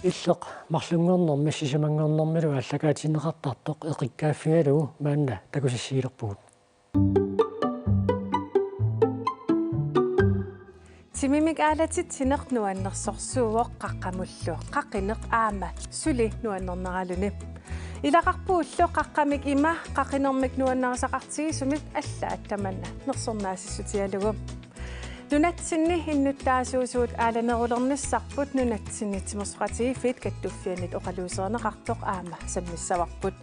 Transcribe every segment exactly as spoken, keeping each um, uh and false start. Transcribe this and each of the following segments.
Illeq marlunngornermi sisamanngornermilu aallakaatinneqartartoq eqikkaaffigalugu maanna takusassiilerpugut. Timimik aalatitsineq nuannersorsuuvoq qaqqamullu qaqineq aamma suli nuannerneraluni. Ilaqarpugullu qaqqamik ima qaqinermik nuannarisaqartigisumik allaat tamanna nersornaasissutigalugu. Nunatsinni innuttaasuusut aalanerulernissarput nunatsinni timersoqatigiiffiit kattuffiannit oqaluuserineqartoq aamma sammissavarput.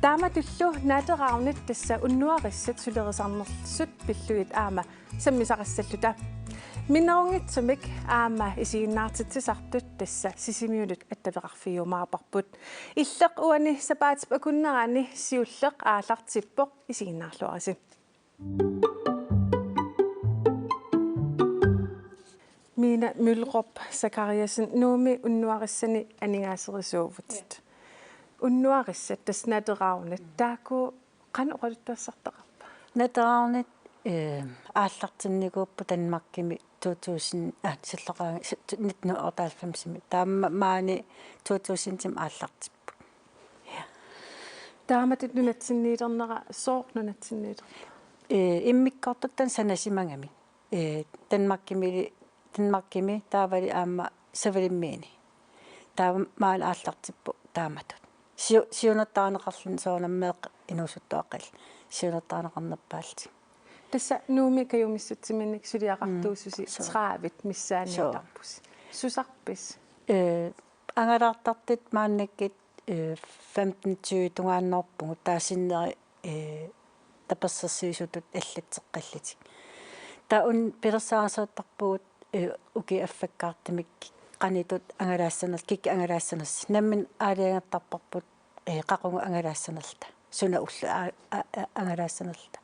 Taamatullu Naateraavnit tassa unnuarissat sulerisarnersut pillugit aamma sammisaqassalluta. Minnerunngitsumik aamma isiginnaartitsisartut tassa Sisimiunut attaveqarfigiumaarparput. Illeq uani sapaatip akunnerani siulleq aallartippoq, isiginnaarluarisi. Mina Mølgaard Zachariasen, Nuummi unnuarissani aningaaserisuuvutit. Ja. Unnuarissat tassa Naateraavnit, taakku qanoq oqaluttuassartaqarpa? Naateraavnit, eh, aallartinnikuupput Danmarkimi to tusind, ah, sillaqaa-, si-, nitten hundrede og otteoghalvfemsimi. Taava maani to tusindimi aallartipput. Ja. Taamatut nunatsinniilernera, sooq nunatsinniilerpa? Eh, immikkoortutut sanasimagamik. Eh, Danmarkimi, Danmarkimi taavali aamma Savalimmiini. Taava maani aallartipput taamatut. Siu-, siunertarineqarluni soorunami meeqqat inuusuttuaqqat siunertarineqarnerpaallutik. Tassa Nuummi kajumissutsiminnik suliaqartuususi. Mm. Soo. Tredive missaaniittarpusi. Soo. Susarpisi? Eh, angalaartartut maannakkut, eh, femten tyve tungaannoorpugut, taava sinneri, eh, tapersersuisutut allatseqqallutik. Taava una pilersaarusiortarpugut, eh, ukiup affakkaartumik qanoq ittoq angalaassaner-, kikkut angalaassanersut. Nammineq aalajangertarparput, eh, qaqugu angalaassanerluta. Suna ulloq a-, a-, a-, angalaassanerluta.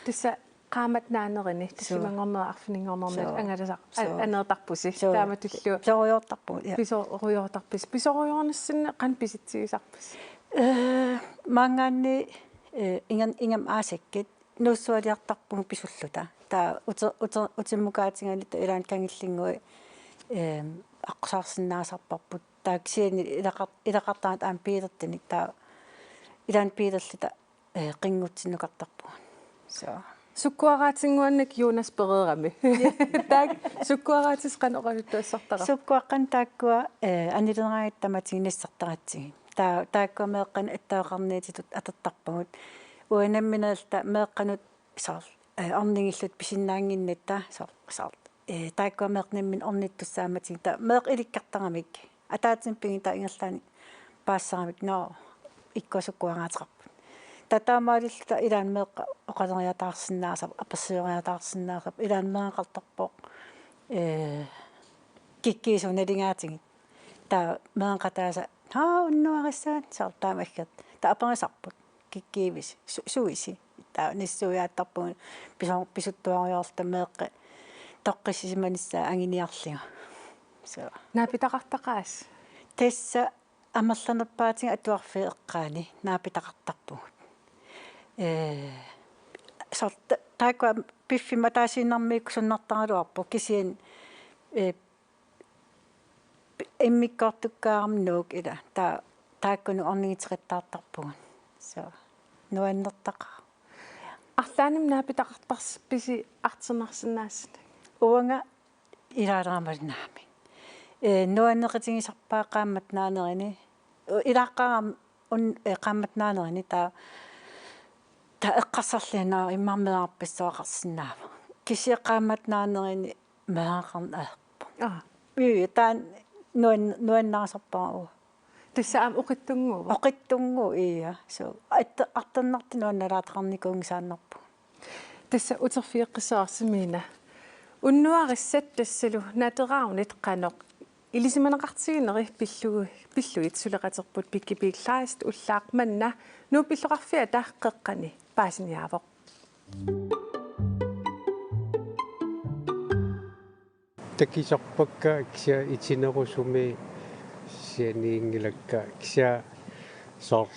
Tassa qaammat naanerini, soo, tassimanngornerit arfininngornerni, soo, angalasar-, a-, soo, aneertarpusi. Soo. Taamatullu. Pisorujoortarpugut, ja. Pisorujoortarpusi. Pisorujoornissinni qanoq pisitsigisarpisi? Eh, maanngaanniit, eh, ingan-, ingammik aasakkut nuussualiartarpugut pisulluta. Taava ute-, ute-, utermukaatigalugit ilaanni kangillinnguit, eh, aqqusaarsinnaasarparput. Taava kisianni ilaqar-, ilaqartaratta aamma biilertunik, taava ilaanni biilerluta, eh, qinngutsinukartarpugut. Soo. Sukkuaraatinnguannik Jonas pereerami. Taakku sukkuaraatissat qanoq oqaluttuassartaqarpa? Sukkuaqqat taakkua, eh, anileraangatta tamatigut nassartaratsigit. Taa-, taakkua meeqqanut attaveqarniutitut atortarpagut. Uanga nammineerluta meeqqanut soorlu, eh, ornigilluta pisinnaannginnatta soor-, soorlu, eh, taakkua meeqqat nammineq ornittussaammatigut, taava meeqqat ilikkartaramik. Ataatsimik pigit taava ingerlaannaq paasissaramik, nå, ikkua sukkuangaateqarput. Taava taamaalilluta ilaanni meeqqat oqaleriataarsinnaasarput, apersueriataarsinnaasarput, ilaanni meeraqartarpoq, eh, kikkuusi nalingaatigut. Taava meeraqataasa, haa, unnuarissaat, soorlu taama aggertarput. Taava aperisarput: Kikkuuvisi, su-, suisi? Taava nassuiaattarpugut piso-, pisuttuarujoorluta meeqqat toqqissisimanissaat anguniarlugu. Soo. Naapitaqartaqaasi? Tassa amerlanerpaatigut atuarfiup eqqaani naapitaqartarpugut. Eh, soorlu ta-, taakkua piffimmi ataasiinnarmiikkusunnertaraluarpoq kisianni, eh, immikkoortukkaarami Nuuk ila. Taa-, taakkununnga ornigiteqattaartarpugut. Soo. Nuannertaqaaq. Arlaannimmi naapitaqartarpisi artornarsinnaasunik? Uanga ilaalerama naamik. Eh, nuanneqatigisarpaa qaammatit naanerini. U-, ilaaqqaarama un-, eh, qaammatit naanerini, taava, taava eqqarsarlunga immaqa meerarpassuaqarsinnaavoq. Kisianni qaammatit naanerini meeraqarneq ajorpoq. Aa. Ii, taanna nuan-, nuannarisarpara uanga. Tassa aamma oqitsunnguuvoq? Oqitsunnguuvoq, ii. Soo. Atta-, artornartut nuannalaartaqarnikuunngisaannarpugut. Tassa uterfigeqqissavarsi Mina. Unnuarissat tassalu Naateraavnit qanoq ilisimaneqartiginerit pillugu-, pillugit suleqaterput Piggy Pig Kleist ullaaq manna Nuup illoqarfiata qeqqani paasiniaavoq. Takusarpakka kisianni itinerusumik sianiginngilakka, kisianni soorlu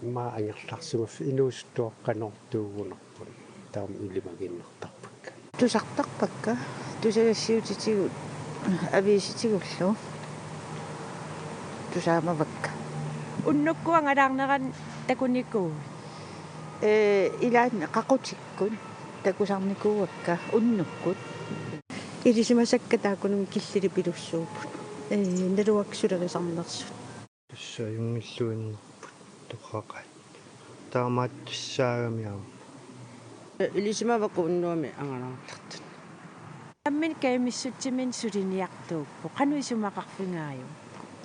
immaqa angerlarsimaffik inuusuttuaqqat qanoq tuugunarput, taama ilimagiinnartarpakka. Tusartarpakka, tusagassiutitigut aviisitigullu. Tusaamavakka. Unnukkut angalaarneranni takunikuuit? Ee, ilaanni qaqutikkut takusarnikuuakka unnukkut. Ilisimasakka taakkununnga killilipilussuupput. Ee, naluakka sulerisarnersut. Tassa ajunngilluinnarput torraqaat. Taamaattussaagami aamma. Ilisimavakka unnuami angalaartartut. Nammineq kajumissutsiminnik suliniartuupput. Qanoq isumaqarfigaajuk?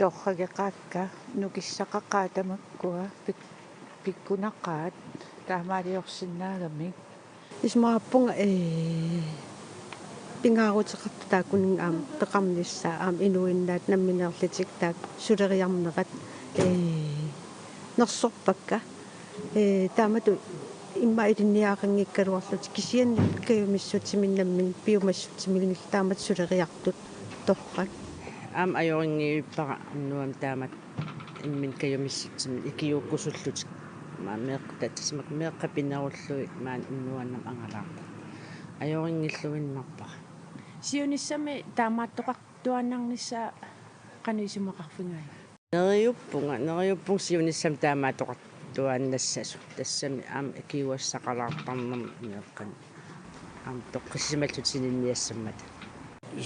Torrageqaakka, nukissaqaqaat tamakkua, pik-, pikkunaqaat, taamaaliorsinnaagamik. Isumaqarpunga, ee, pingaaruteqartoq taakkununnga aamma peqarnissaa aamma inuinnaat nammineerlutik taakku suleriarnerat, ee, nersorpakka. Ee, taamatut immaqa ilinniagaqanngikkaluarlutik kisianni kajumissutsiminnik nammineq piumassutsiminnillu taamatut suleriartut torrak. Aamma ajorinngilluinnarpara unnuami taamatut imminut kajumissutsimik ikiuukkusullutik. Maani meeqqat tassami meeqqat pinerullugit maani unnuannut angalaartut. Ajorinngilluinnarpara. Siunissami taamaattoqartuaannarnissaa qanoq isumaqarfigaajuk? Neriuppunga, neriuppunga siunissami taamaattoqartuaannassasut. Tassami aamma ikiugassaqalaartarnermi meeqqanut aamma toqqissisimallutik sininniassammata.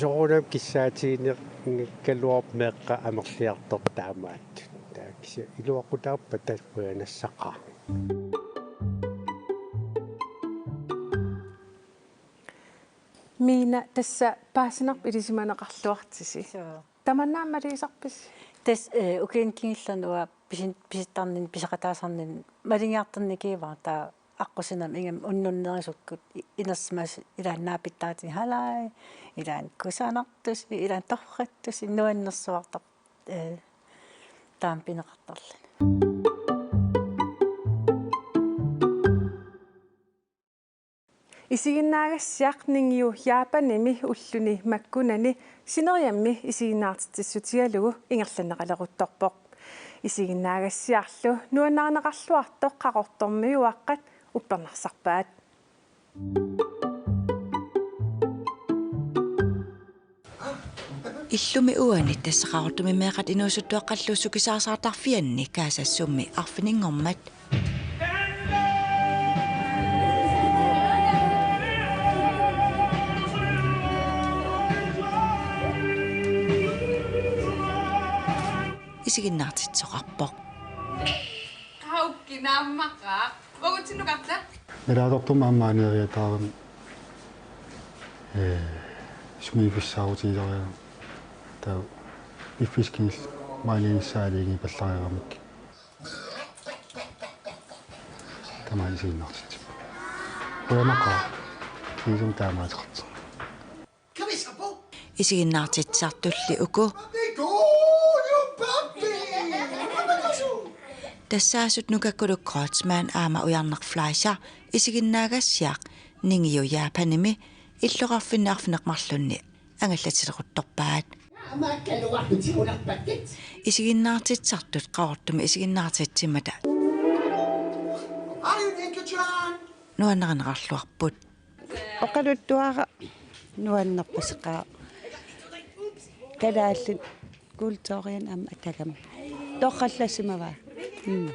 Soorunami kissaatiginngikkaluarpoq meeqqat amerliartortut taamaattut. Taava kisianni iluaqutaarpara tassa qujanassaaq. Miina, tassa paasinarpoq ilisimaneqarluartisi. Suu. Tamanna aamma maligisarpisi? Tassa, ee, ukiuni kingullerni uanga pisin-, pisittarninni, piseqataasarninni maligiartornikuuara, taava aqqusinermi ingammik unnuk nerisukkut i-, inersimasut ilaanni naapittaratsigit halai, ilaanni kusanartusi, ilaanni torrattusi, nuannersuartarpoq, ee, taama pineqartarluni. Isiginnaagassiaq Ningiu Japanimi ulluni makkunani sineriammi isiginnaartitsissutigalugu ingerlanneqaleruttorpoq. Isiginnaagassiarlu nuannarineqarluartoq Qaqortormiut Uaqqat uppernarsarpaat. Illumi uani tassa Qaqortumi meeqqat inuusuttuaqqallu sukisaarsaartarfianni Kaasassuummi arfininngormat. Isiginnaartitsisoqarpoq. Qaukki naammaqa. Uagutsinnut karta. Nalaatortumik aamma anieriataarami, ee, sumiiffissaarutigilaariarami. Taava piffissap kingullermi maaniinnissaaliinngipallariaramik. Tamanna isiginnaartitsippunga. Qujanaqaaq. Kiisami taamaateqartoq. Isiginnaartitsisartulli uku. Tassaasut nukakkuluk Kreutzmann aamma Ujarneq Fleischer isiginnaagassiaq Ningiu Japanimi illoqarfinni arfineq-marlunni angallatileruttorpaat. Isiginnaartitsisartut Qaqortumi isiginnaartitsimmata nuannarineqarluarput. Oqaluttuaraq nuannerpaseqaaq. Kalaallit kulturiani aamma atagami. Torrallassimavaa. Mm.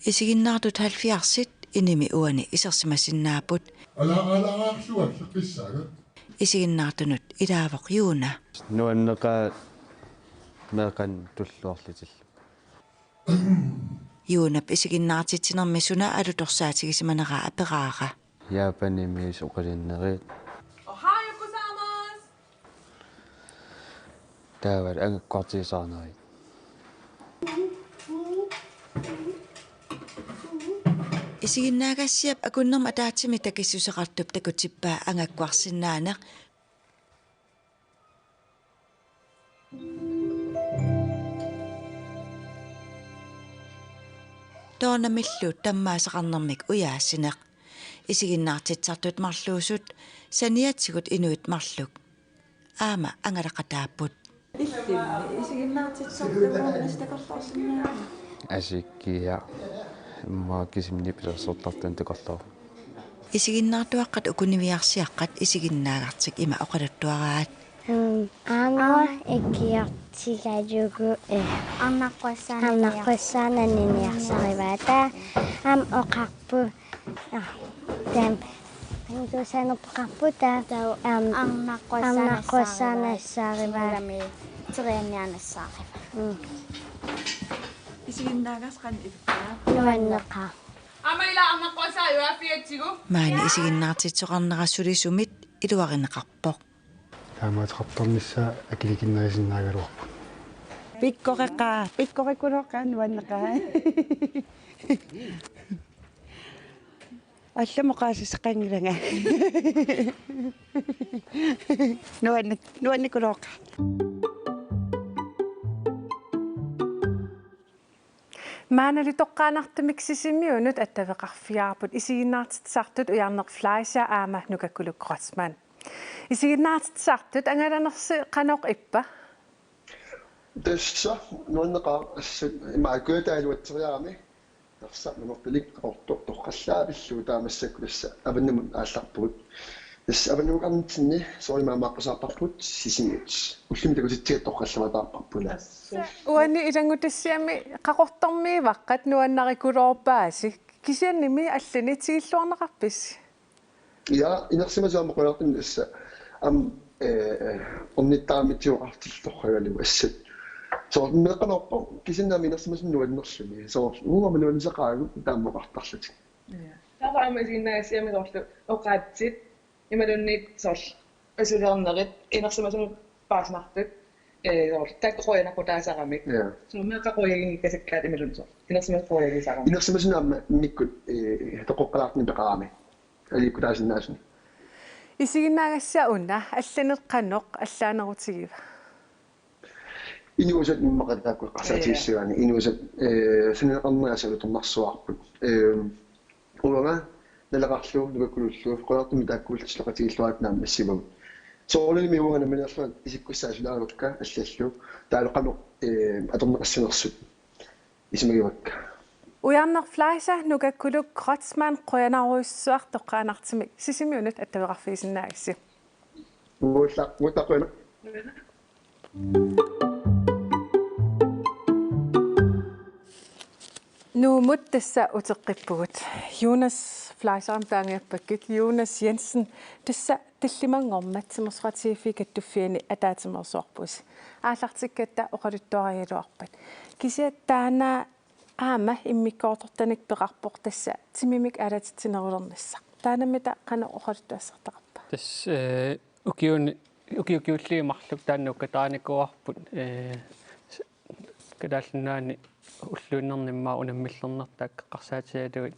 Isiginnaartut halvfjerdsit inimi uani isersimasinnaapput. Ala, ala, ala, suallaqqissaanga. Isiginnaartunut ilaavoq Juuna. Nuanneqaaq meeqqanut tulluarlutillu. Juunap isiginnaartitsinermi suna alutorsaatigisimaneraa aperaara. Japanimiit oqalunneriit. Ohayo gozaimasu. Taava angakkuartigisaanerit. Isiginnaagassiap akunnermut ataatsimik takissuseqartup takutippaa angakkuarsinnaaneq. Toornamillu tammaasaqarnermik ujaassineq. Isiginnaartitsisartut marluusut saniatigut inuit marluk aamma angalaqataapput. Illimmi isiginnaartitsisartut takorloorsinnaapput? Asikkiaq immaqa kisimik nipilersortartut takorloorput. Isiginnaartuaqqat uku niviarsiaqqat isiginnaagartik ima oqaluttuaraat. Aamma ikiortigalugu, eh, arnaqquassaanani arnaqquassaanani niarsarivaa. Taava aamma oqarput, ah, taam, angutuusaanerpoq oqarput taava, taava aamma arnaqquassaanassaarivaa. Arnaqquassaanassaarivaa. Teriannianassaarivaa. Mm. Isiginnaagassi qanoq ilippaa? Nuanneqaaq. Aamma ila arnaqquassaa ajugaaffigatsigu. Maani isiginnaartitsisoqarnera sulisumit iluarineqarpoq. Taamaateqartarnissaa akilikinnerusinnaagaluarput. Pikkoreqaa, pikkorikkulooqaa, nuanneqaa. Allamut oqaasissaqanngilanga. Nuannik-, nuannikulooqaa. Maanali toqqaannartumik Sisimiunut attaveqarfigaarput isiginnaartitsisartut Ujarneq Fleischer aamma Nukakkuluk Kreutzmann. Isiginnaartitsisartut angalanersi qanoq ippa? Tassa nuanneqaaq, assut ima akuutaa iluatseriarami. Tassa Nanortalik Qaqortoq torrallavillugu taava massakkut tassa avannamut aallarpugut. Tassa avannamukarnitsinni soorlu aamma aaqqusaarparput Sisimiut. Ullumi takutitsigatta torrallavaataarparput. Uani ilanngutassiami Qaqortormiivaqqat nuannarikuloorpaasi. Kisiannimi allani tigulluarneqarpisi? Ja, inersimasut aamma qujanartumik tassa aamma, eh, eh, ornittaramik tigoqartillugu torragalugu assut. Soorlu meeqqanorpoq kisianni aamma inersimasut nuannerluni. Soorlu uuma nuannisaqaagut taama oqartarlutik. Ja. Taava aamma isiginnaagassiami soorlu oqaatsit imaluunniit soorlu asuliornerit inersimasumut paasinartut, eh, soorlu taakku qujanaqutaasaramik. Ja. Soorlu meeqqat qujaginngikkasikkaat imaluunniit soorlu inersimasut qujagisaramik. Inersimasut aamma immikkut, eh, toqoqqalaartumik peqarami. Aliikkutaasinnaasunik. Isiginnaagassiaq una, allanik qanoq allaanerutigiva? Inuusat immaqa taakku eqqarsaatigissagigaanni, inuusat, eh, sananeqarnerat alutornarsuarput. Eh, uanga Naleqqarlu, Nukakkulullu, qulartumik taakkuullutik suleqatigiilluarit naammassivagut. Soorunami uanga nammineerlunga isikkussaasulaarukka allallu, taavalu qanoq, eh, atorneqassanersut isumagivakka. Ujarneq Fleischer, Nukakkuluk Kreutzmann, qujanarujussuaq toqqaannartumik Sisimiunut attaveqarfigisinnaagassi. Uullar, uullar qujanaq. Nuummut tassa uteqqippugut. Jonas Fleischerimik taangiappakkit, Jonas Jensen, tassa tallimanngormat Timersoqatigiiffiit Kattuffianni ataatsimeersuarpusi. Aallartikkatta oqaluttuarigaluarpat. Kisianni taanna aamma immikkoortortanik peqarpoq tassa timimik aalatitsinerulernissaq. Taannammita qanoq oqaluttuassartaqarpa? Tassa, eh, ukiuni, ukiukiulliit marluk taanna ukkataanikuuarput, eh, s-, Kalaallit Nunaanni ulluinnarni immaqa unammillernertaaq eqqarsaatigalugit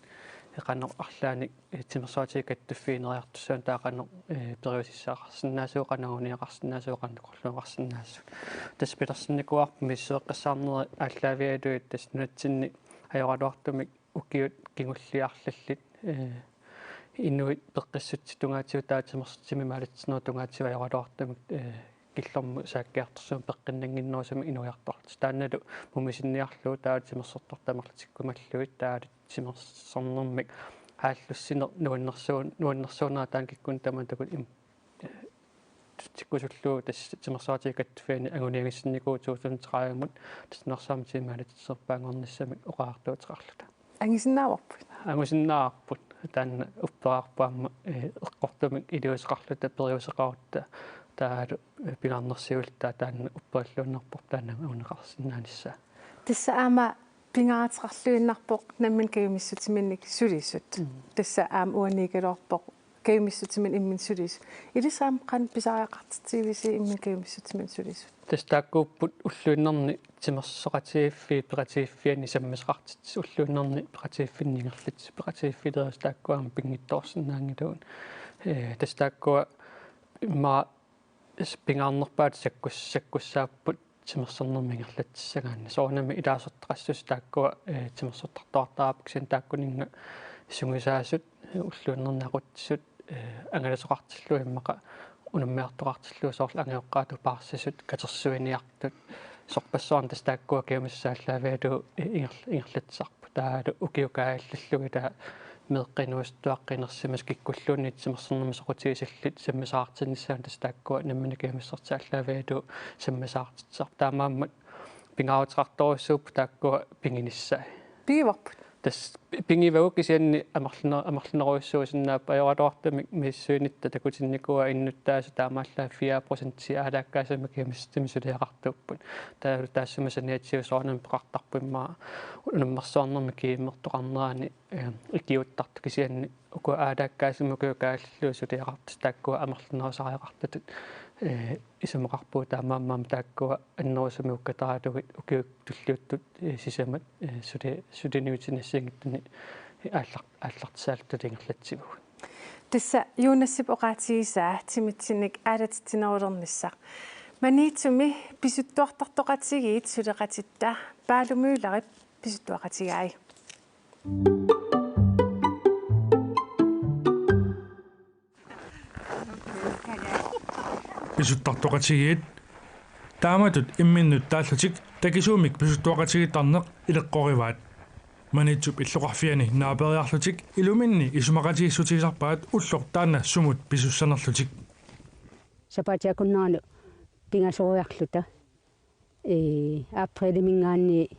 qanoq arlaannik, eh, Timersoqatigiit Kattuffiit ineriartussuuneq taava qanoq, eh, periusissaqarsinnaasugut, qanoq anguniagaqarsinnaasugut, qanoq oqarluaqarsinnaasugut. Tassa pilersinnikuuarput misissueqqissaarnerit aallaavigalugit tassa nunatsinni ajoraluartumik ukiut kingulliit arlallit, eh, inuit peqqissutsit tungaatigut taava timersornermik aalatinnerit tungaatigut ajoraluartumik, eh, killormut saakkiartorsuarmik peqqinnannginnerusumik inuiartortut. Taannalu mumisinniarlugu taava timersortartut amerlatikkumallugit taava timersornermik aallussineq nuannersuun-, nuannersuunera taanna kikkunnut tamanut taakku im-, eh, tutsikkusullugu tassa Timersoqatigiit Kattuffianni anguniagassinikuuvugut to tusind tredivemut tassa Narsaammik timimik aalatitsinerpaanngornissamik oqariartuuteqarluta. Angusinnaavarput? Angusinnaavarput. Taanna upperaarput aamma, eh, eqqortumik iliuuseqarluta, periuseqarutta, taavalu, eh, pingaarnersiuilluta taanna upperalluinnarpoq taanna anguniagaqarsinnaanissaa. Tassa aamma pingaaruteqarluinnarpoq nammineq kajumissutiminnik sulisut. Mm. Tassa aamma uaniikkaluarpoq kajumissutiminnik imminnut sulisut. Ilissi aamma qanoq pisariaqartitsivisi imminnut kajumissutiminnik sulisut? Tassa taakkuupput ulluinnarni timersoqatigiiffiit peqatigiiffianni sammisaqartitsisut, ulluinnarni peqatigiiffinni ingerlatsisut, peqatigiiffiit iliorlutik taakku aamma pinngitsoorsinnaanngilagut. Eh, tassa taakkua immaqa s-, pingaarnerpaatut sakkus-, sakkussaapput timersornermik ingerlatsissagaanni. Soorunami ilaasortaqassuseq taakkua, eh, timersortartuartarput kisianni taakkuninnga sungiusaasut, eh, ulluinnarni aqutsisut, eh, angalasoqartillugu immaqa unammiartoqartillugu soorlu angajoqqaatut paarsisut, katersuiniartut, sorpassuarnik tassa taakkua kajumissuseq aallaavigalugu, eh, inger-, ingerlatsisarput. Taavalu ukiut kaajallallugu taava meeqqat inuusuttuaqqat inersimasut kikkulluunniit timersornermi soqutigisallit sammisaartinnissaannut, tassa taakkua nammineq kajumissaartut aallaavigalugit sammisaartitsisarput. Taamaammat pingaaruteqartorujussuupput taakkua piginissaat. Pigivarput. Tassa pi-, pigivagut, kisianni amerlane-, amerlanerujussuusinnaapput. Ajoraluartumik misissuinitta takutinnikuuaat innuttaasut, taamaallaat fire procenti aalaakkaasumik kajumissutsiminnik suliaqartuupput. Taava taassuma saniatigut soorunami peqartarpoq immaqa unammersuarnermi kiimertoqarnerani, eh, ikiuuttartut, kisianni uku aalaakkaasumik ukiut kaallillugu suliaqartut taakkua amerlanerusariaqartutut, eh, isumaqarpugut. Taamaammat taakkua annerusumik ukkataralugu ukiut tulliuttut, eh, sisamat, eh, suli-, suliniutit nassiunngitsuni aallar-, aallartisaalluta ingerlatsivugut. Tassa Jonasip oqaatigisaa timitsinnik aalatitsinerulernissaq. Maniitsumi pisuttuartartoqatigiit suleqatitta Paalo Møllerip pisuttuaqatigai. Pisuttartoqatigiit taamatut imminnut taallutik takisuumik pisuttuaqatigiittarneq ileqqorivaat. Maniitsup illoqarfiani naaperiarlutik iluminni isumaqatigiissutigisarpaat ulloq taanna sumut pisussanerlutik. Sapaatip akunneralu pingasoriarluta, ee, apriliminngaanniit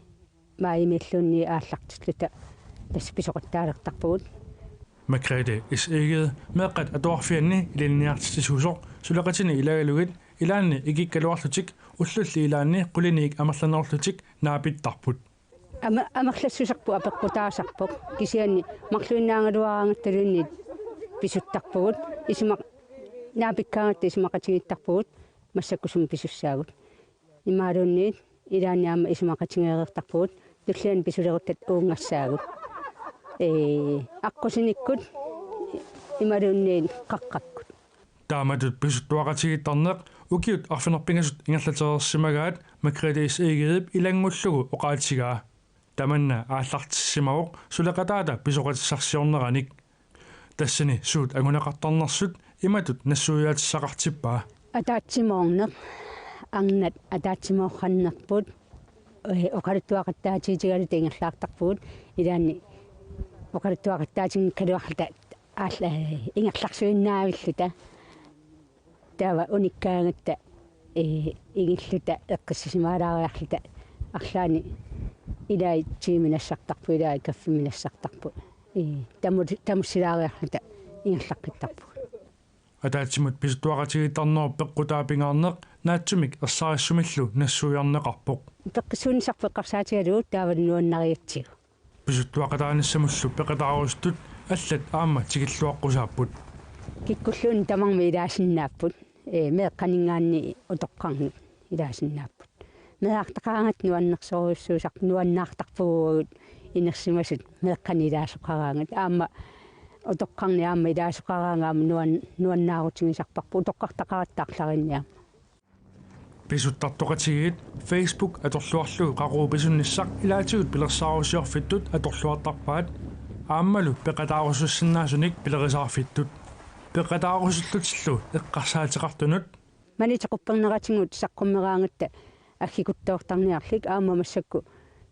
maajimiilluunniit aallartilluta tassa pisoqattaalertarpugut. Margrethe S. Egede meeqqat atuarfianni ilinniartitsisuusoq suleqatini ilagalugit ilaanni ikikkaluarlutik ullulli ilaanni quliniit amerlanerullutik naapittarput. Ama-, amerlassuserput apeqqutaasarpoq, kisianni marluinnaagaluaraangattaluunniit pisuttarpugut, isumaq-, naapikkaangatta isumaqatigiittarpugut, massakkut sumut pisussaagut. Imaluunniit ilaanni aamma isumaqatigeereertarpugut, tulliani pisuleruttat uungassaagut. Ee, aqqusinikkut imaluunniit qaqqakkut. Taamatut pisuttuaqatigiittarneq ukiut arfineq-pingasut ingerlatereersimagaat Margrethe S. Egedep ilanngullugu oqaatigaa. Tamanna aallartissimavoq suleqataata pisoqatissarsiorneranik. Tassani suut anguneqartarnersut imatut nassuiaatissaqartippaa. Ataatsimoorneq, arnat ataatsimoornerput, ee, oqaluttuaqattaatigigaluta ingerlaartarpugut, ilaanni oqaluttuaqattaatinngikkaluarluta aalla-, ee, ingerlarsuinnaavilluta. Taava unikkaangatta, ee, ingilluta eqqissisimaalaariarluta arlaanni ilai tiimi nassartarput, ilai kaffimmi nassartarput. Ee, tamu-, tamussilaariarluta ingerlaqqittarpugut. Ataatsimut pisuttuaqatigiittarnerup peqqutaa pingaarneq naatsumik ersarissumillu nassuiarneqarpoq. Peqqissuunisarput eqqarsaatigalugu taava nuannarigatsigu. Pisuttuaqataanissamullu peqataarusuttut allat aamma tikilluaqqusaapput. Kikkulluunniit tamarmik ilaasinnaapput, ee, meeqqaninngaanniit utoqqarnut ilaasinnaapput. Meerartaqaraangatta nuannersorujussuusarput, nuannaartarpugut inersimasut meeqqanik ilaasoqaraangat. Aamma utoqqarnik aamma ilaasoqaraangat aamma nuan-, nuannaarutigisarparput, utoqqartaqaratta arlariinni aamma. Pisuttartoqatigiit Facebook atorluarlugu qaqugu pisunnissaq ilaatigut pilersaarusiorfittut atorluartarpaat, aammalu peqataarusussinnaasunik pilerisaarfittut. Peqataarusullutillu eqqarsaateqartunut. Maniitsup qupperneratigut saqqummeraangatta aggikuttoortarniarlik aamma massakkut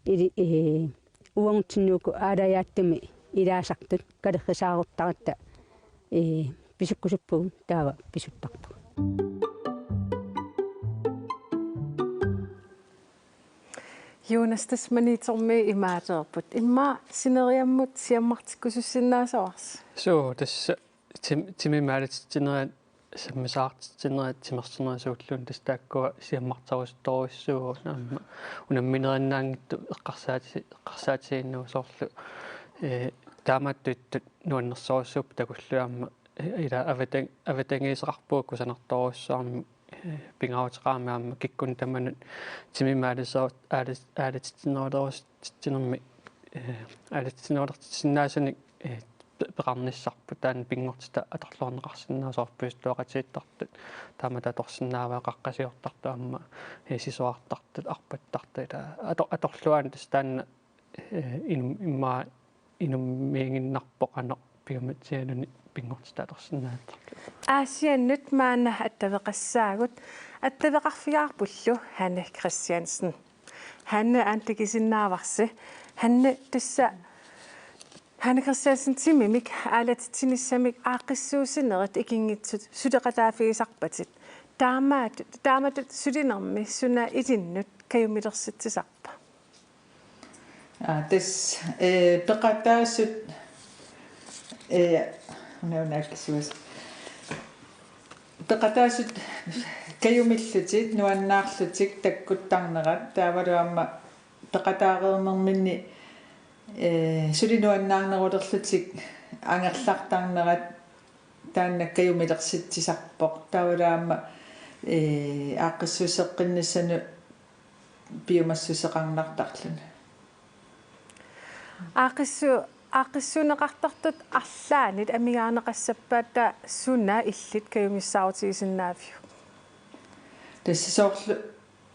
ili-, ee, uagutsinni uku aalajaatsumi ilaasartut kalerrisaaruttaratta, ee, pisukkusuppugut taava pisuttarpugut. Jonas, tassa Maniitsormiit imaalereerput. Immaqa sineriammut siammartikkusussinnaassavarsi? Suu, tassa tim-, timimik aalatitsinerat, sammisaartitsinerat, timersornerat suulluunniit, tassa taakkua siammarterusuttorujussuupput. Aamma unamminerinnaanngitsut eqqarsaati-, eqqarsaatigiinnagu soorlu, ee, taamaattuittut nuannersorujussuupput takullugit aamma, ee, ila avatan-, avatangiiseqarpugut kusanartorujussuarmik, ee, pingaaruteqarami aamma kikkunnit tamanut timimik aalisoo-, aalis-, aalatitsinerulerusitsinermi, ee, aalatitsinerulersinnaasunik, ee, pe-, peqarnissarput, taanna pinngortitaq atorluarneqarsinnaavoq, soorlu pisuttuaqatigiittartut taamatut atorsinnaavaat, qaqqasiortartut aamma, ee, sisorartartut, arpattartut, ila ator-, atorluaannartut, tassa taanna, ee, inum-, immaqa inummiiginnarpoq qanoq piumatsialuni pinngortitaq atorsinnaasarlugu. Aasiannut maanna attaveqassaagut, attaveqarfigaarpullu Hanne Christiansen. Hanne, aamma takisinnaavarsi. Hanne, tassa Hanne Christiansen, timimik aalatitsinissamik aaqqissuussinerit ikinngitsut suleqataaffigisarpatit. Taamaat-, taamatut sulinermi suna ilinnut kajumilersitsisarpa? Aa, tassa, ee, peqataasut, ee, una, una aaqqissuussat. Peqataasut kajumillutik, nuannaarlutik takkuttarnerat, taavalu aamma peqataareernerminni, ee, suli nuannaarnerulerlutik angerlartarnerat taanna kajumilersitsisarpoq. Taavalu aamma, ee, aaqqissuusseqqinnissanut piumassuseqarnartarluni. Aaqqissu-, aaqqissuunneqartartut arlaannit amigaarneqassappat suna illit kajumissaarutigisinnaavigit? Tassa soorlu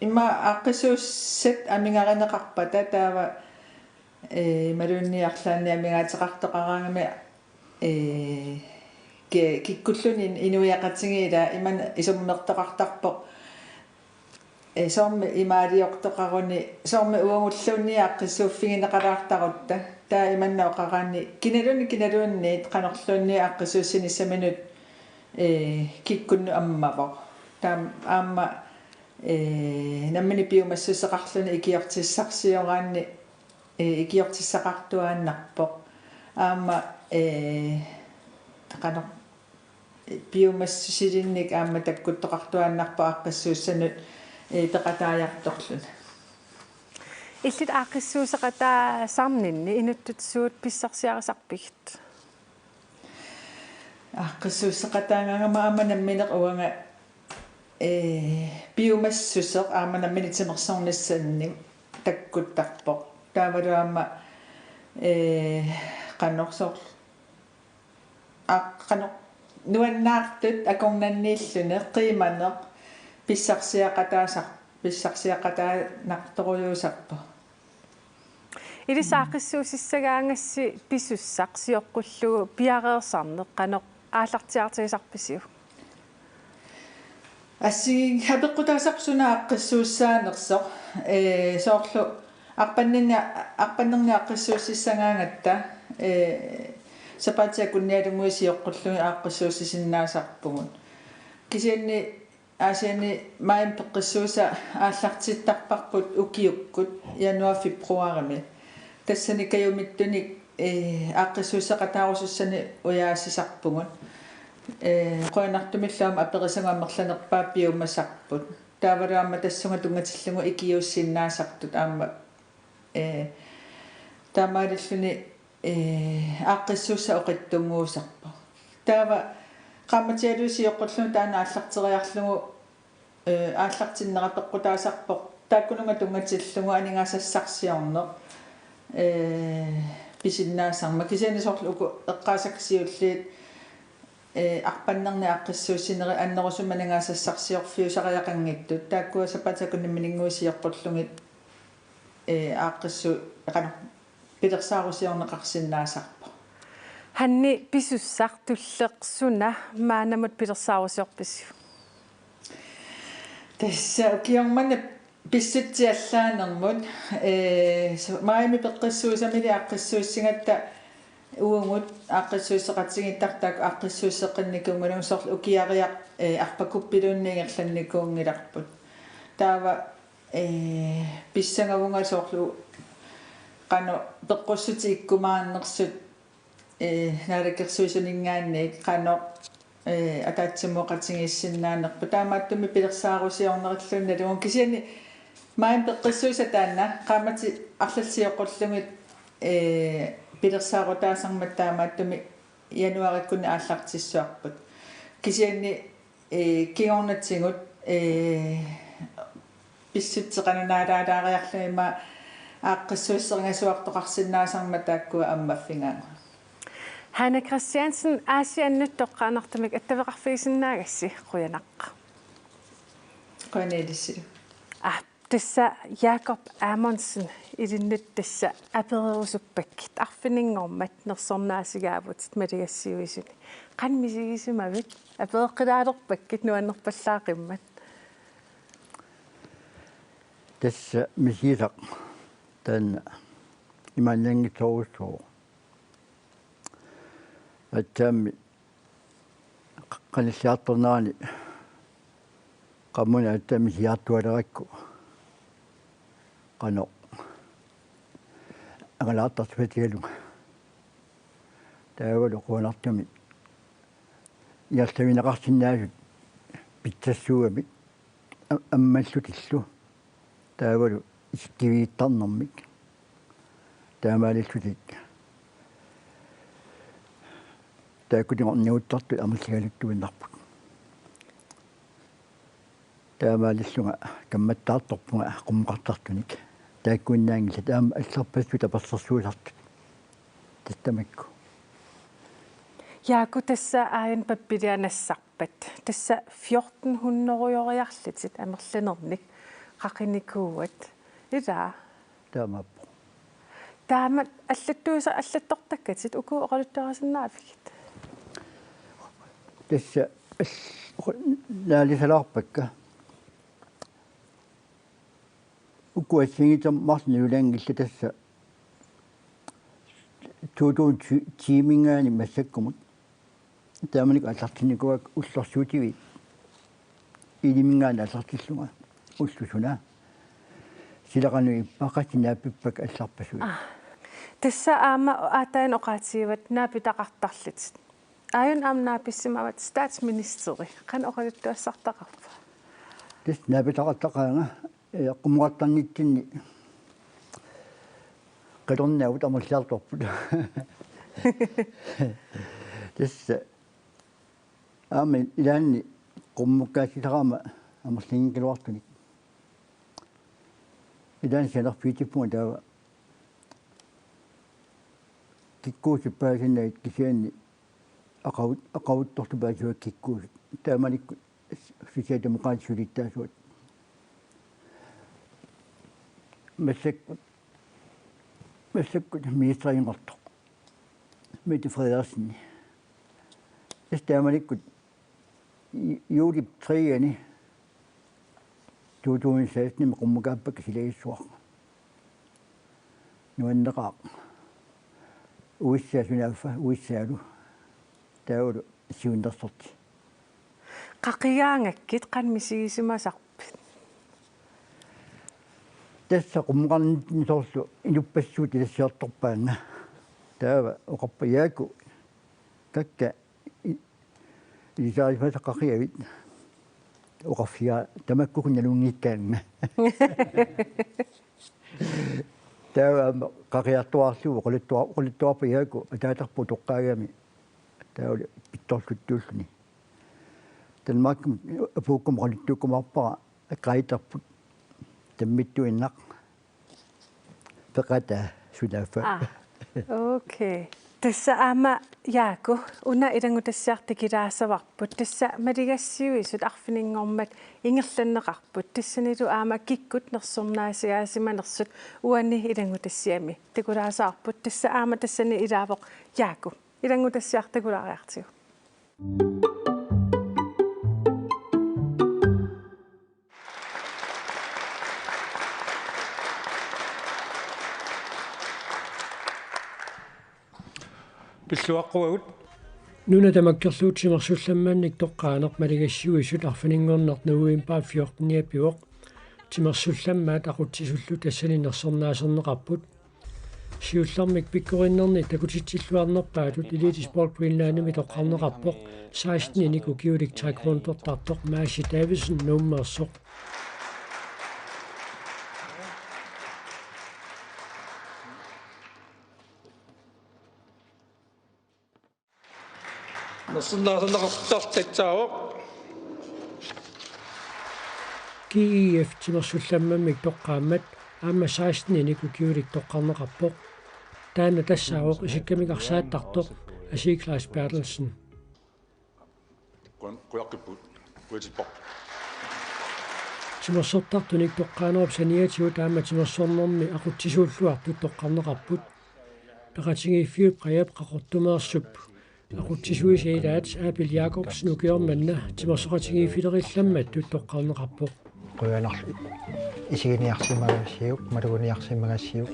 ima aaqqissuussat amigarineqarpata taava, ee, imaluunniit arlaannik amigaateqartoqaraangami, ee, ki-, kikkulluunniit inuiaqatigiit ila ima isummertoqartarpoq, ee, soormi imaaliortoqaruni, soormi uagulluunniit aaqqissuuffigineqalaartarutta, taava imanna oqaraanni kinaluunniit, kinaluunniit qanorluunniit aaqqissuussinissaminut, ee, kikkunnut ammavoq. Taava aamma, ee, nammineq piumassuseqarluni ikiortissarsioraanni, ee, ikiortissaqartuaannarpoq. Aamma, ee, qanoq, piumassusilinnik aamma takkuttoqartuaannarpoq aaqqissuussanut, ee, peqataajartorluni. Illit aaqqissuusseqataasarninni inuttut suut pissarsiarisarpigit? Aaqqissuusseqataagaangama aamma nammineq uanga, ee, piumassuseq aamma nammineq timersornissannik takkuttarpoq. Taavalu aamma, ee, qanoq soorlu, aa, qanoq nuannaartut akornanniilluni qiimaneq pissarsiaqataasar-, pissarsiaqataanartorujuusarpoq. Ilissi aaqqissuussissagaangassi pisussaq sioqqullugu piareersarneq qanoq aallartiaartigisarpisiuk? Assigiinngitsunik apeqqutaasarpoq suna aaqqissuussaanersoq, ee, soorlu arpanninni-, arpannerni aaqqissuussissagaangatta, ee, sapaatip akunnialunnguit sioqqullugit aaqqissuussisinnaasarpugut. Kisianni Aasianni maajimi peqqissuussat aallartittarparput ukiukkut januar februarimi. Tassani kajumittunik, ee, aaqqissuusseqataarusussanik ujaasisarpugut. Ee, qujanartumillu aamma aperisagut amerlanerpaat piumasarput. Taavalu aamma tassunga tunngatillugu ikiuussinnaasartut aamma, ee, taamaalilluni ee, aaqqissuussaq oqitsunnguusarpoq. Taava qaammatialuit sioqqullugu taanna aallarteriarlugu, ee, aallartinnera peqqutaasarpoq. Taakkununnga tunngatillugu aningaasassarsiorneq, ee, pisinnaasarmat. Kisianni soorlu uku eqqaasakka siulliit, ee, arpannerni aaqqissuussinerit annerusumik aningaasassarsiorfiusariaqanngitsut. Taakkua sapaatip akunnimminnguit sioqqullugit, ee, aaqqissuut, qanoq, pilersaarusiorneqarsinnaasarpoq. Hanni, pisussaq tulleq suna maannamut pilersaarusiorpisiuk? Tassa ukioq manna pissutsit allaanermut, ee, su-, maajimi peqqissuussamili aaqqissuussigatta uagut aaqqissuusseqatigiittartut aaqqissuusseqqinnikuunngilagut soorlu ukiariaq, ee, arpakuppiluunniit ingerlannikuunngilarput. Taava ee, pissangavunga soorlu qanoq peqqussutit ikkumaarnersut, ee, naalakkersuisuninngaanniit qanoq, ee, ataatsimooqatigiissinnaanerput. Taamaattumik pilersaarusiornerilluunniit nalugu. Kisianni maajimi peqqissuussaq taanna qaammatit arlallit sioqqullugit, ee, pilersaarutaasarmata taamaattumik januaarikkunni aallartissuarput. Kisianni ee, kingornatigut, ee, pissutsit qanoq naalaalaariarlugit ima aaqqissuusserinngaasuartoqarsinnaasarmata taakkua ammaffigagut. Hanne Christiansen, Aasiannut toqqaannartumik attaveqarfigisinnaagassi qujanaq. Qujanaq ilissilu. Aa, tassa Jakob Amundsen, ilinnut tassa apererusuppakkit, arfininngormat nersornaasigaavut maligassiuisuni. Qanoq misigisimavit? Apereqqilaalerpakkit nuannerpallaaqimmat. Tassa misigisaq taanna imaannaanngitsorujussuuvoq. Aatsaammi qanilliartornerani qamuuna aatsaammi siaartualerakku qanoq angalaartartuatigalunga. Taavalu quanartumik ingerlavineqarsinnaasut pitsassuugamik a-, ammallutillu. Taavalu isikkiviittarnermik. Taamaalillutik taakkutigorniuttartut amerligaluttuinnarput. Taamaalillunga kammattaartorpunga qummukartartunik. Taakkuinnaanngillat aamma allarpassuit apersorsuusartut. Tastamakku. Jaaku, tassa aajuna pappiliaq nassarpat. Tassa fjorten hundrede-oriarlutit amerlanernik qaqinikuuat. Ilaa? Taamaappoq. Taama allattuisa-, allattortakkatit uku oqaluttuarisinnaavigit? Tassa al-, naalisalaarpakka. Uku assigiinngitsut marluk nuilanngillat tassa to tusind ti-minngaanniit massakkumut. Taamanikkut aallartinnikuuakka ullorsiutiviit Iiliminngaanniit aallartillunga. Ulloq suna. Sila qanoq ippa, qassit naappippakka allarpassuit? Aa. Tassa aamma aatsaat oqaatigivat naapitaqartarlutit. Aajuna aamma naapissimavat statsministeri. Qanoq oqaluttuassartaqarpa? Tassa naapitaqartaqaanga, ee, qummukartarnitsinni qilornaavut amerliartorput. Tassa aamma ilaanni qummukkaassisaraama amerlianngikkaluartunik. Ilaanni sianerfigisippunga taava kikkuusut paasinnagit kisianni aqagut-, aqaguttortut paasivaat kikkuusut. Taamanikkut Socialdemokraatit sulittaasuat. Massakkut, massakkut ministerinngortoq Mette Frederiksen. Tassa taamanikkut ju-, juulip tre-ani to tusind seksten-imi qummukaappakka silagissuaq. Nuanneqaaq. Uissaa sunaaffa, uissaalu. Taavalu siunnersorti. Qaqigaangakkit qanoq misigisimasarpit? Tassa qummukarnitsinni soorlu inuppassuit ilassiortorpaannga. Taava oqarpa Jaaku, kakka i-, ilisarisimasat qaqiavit. Oqarfigaara tamakkukkut nalunngikkaannga. Taava aamma qaqiartuaarlugu oqaluttua-, oqaluttuarpaa Jaaku ataatarput utoqqaagami. Taavalu pitsorluttuulluni. Danmarkimut apuukkumut oqaluttuukkumaarpara, Gretherput tammittuinnaq. Peqataasut sunaaffa. Aa. Okay. Tassa aamma Jaaku, una ilanngutassiaq takulaasavarput. Tassa maligassiuisut arfininngormat ingerlanneqarput. Tassanilu aamma kikkut nersornaasiaasimanersut uani ilanngutassiami takulaasavarput. Tassa aamma tassani ilaavoq Jaaku. Ilanngutassiaq takulaariartigu. Pilluaqquagut. Nuna tamakkerlugu timersullammannik toqqaaneq maligassiuisut arfininngorneq novembarip fjorteniat pivoq. Timersullammaat aqutsisullu tassani nersornaaserneqarput. Siullermik pikkorinnerni takutitsilluarnerpaatut Elitesport Greenlandimi toqqarneqarpoq seksten-inik ukiulik taekwondortartoq Maasi Davidsen Nuummeersoq. Nersornaaserneqartartoq tassaavoq G I F timersullammammik toqqaammat aamma seksten-inik ukiulik toqqarneqarpoq. Taanna tassaavoq isikkamik arsaattartoq Asii Klaas Berthelsen. Kun-, kujaqqippugut. Kuitippoq. Timersortartunik toqqaanerup saniatigut aamma timersornermi aqutsisuulluartut toqqarneqarput. Peqatigiiffiup Qajap Qaqortumeersup aqutsisuisa ilaat Abel Jakobsen ukioq manna timersoqatigiiffilerillammattut toqqarneqarpoq. Qujanarlu isiginiarsimagassiuk, maluguniarsimagassiuk.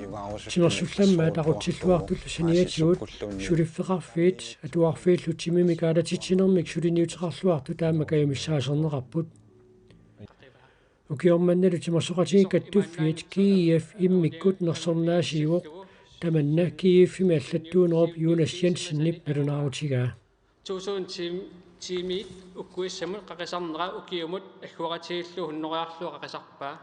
Timersullammaat aqutsilluartullu saniatigut suliffeqarfiit atuarfiillu timimik aalatitsinermik suliniuteqarluartut taama kajumissaaserneqarput. Ukioq mannalu Timersoqatigiit Kattuffiit G F immikkut nersornaasiuvoq, tamanna G F-imi allattuunerup Jonas Jensenip nalunaarutigaa. Tusind tiim-, tiimiit ukkuissamut qaqisarnera ukiumut agguaqatigiillugu hundrede-arlugu qaqisarpaa.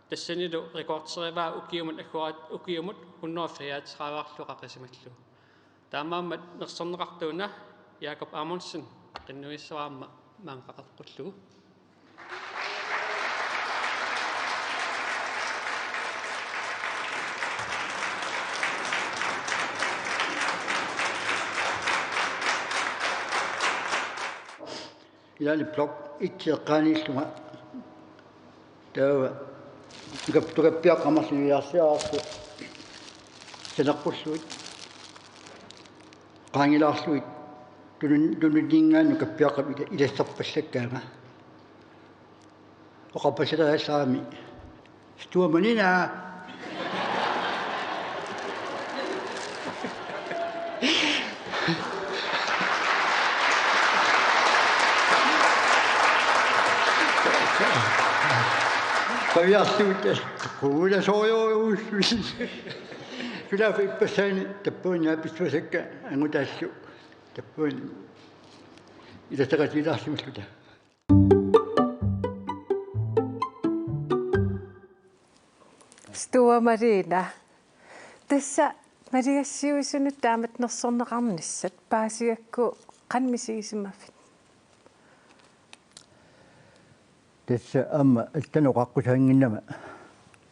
Tassanilu rekorderivaa ukiumut agguaqat-, ukiumut hundrede fireogtredive-arlugu qaqisimallugu. Taamaammat nersorneqartuuna Jakob Amundsen qinnuigissavara aamma maanga qaqeqqullugu. Ilaanni blok et eqqaaniillunga taava tukap-, tukappiaqqat marluk niviarsiarartut saneqqullugit qaangilaarlugit tunun-, tununninngaanniit tukappiaqqap ila-, ilasserpallakkaanga. Oqarpallalaarami: Stua Manina! Qaviarlugu quunasoorujussuit. Sulaaffa ippassaani tappavani naapissavasakka angutaallu tappavani ilasseqatigilaarsimalluta. Stua Manina. Tassa maligassiuisunut taamatut nersorneqarnissat paasigakku qanoq misigisimavit? Tassa aamma allanut oqaqqusaannginnama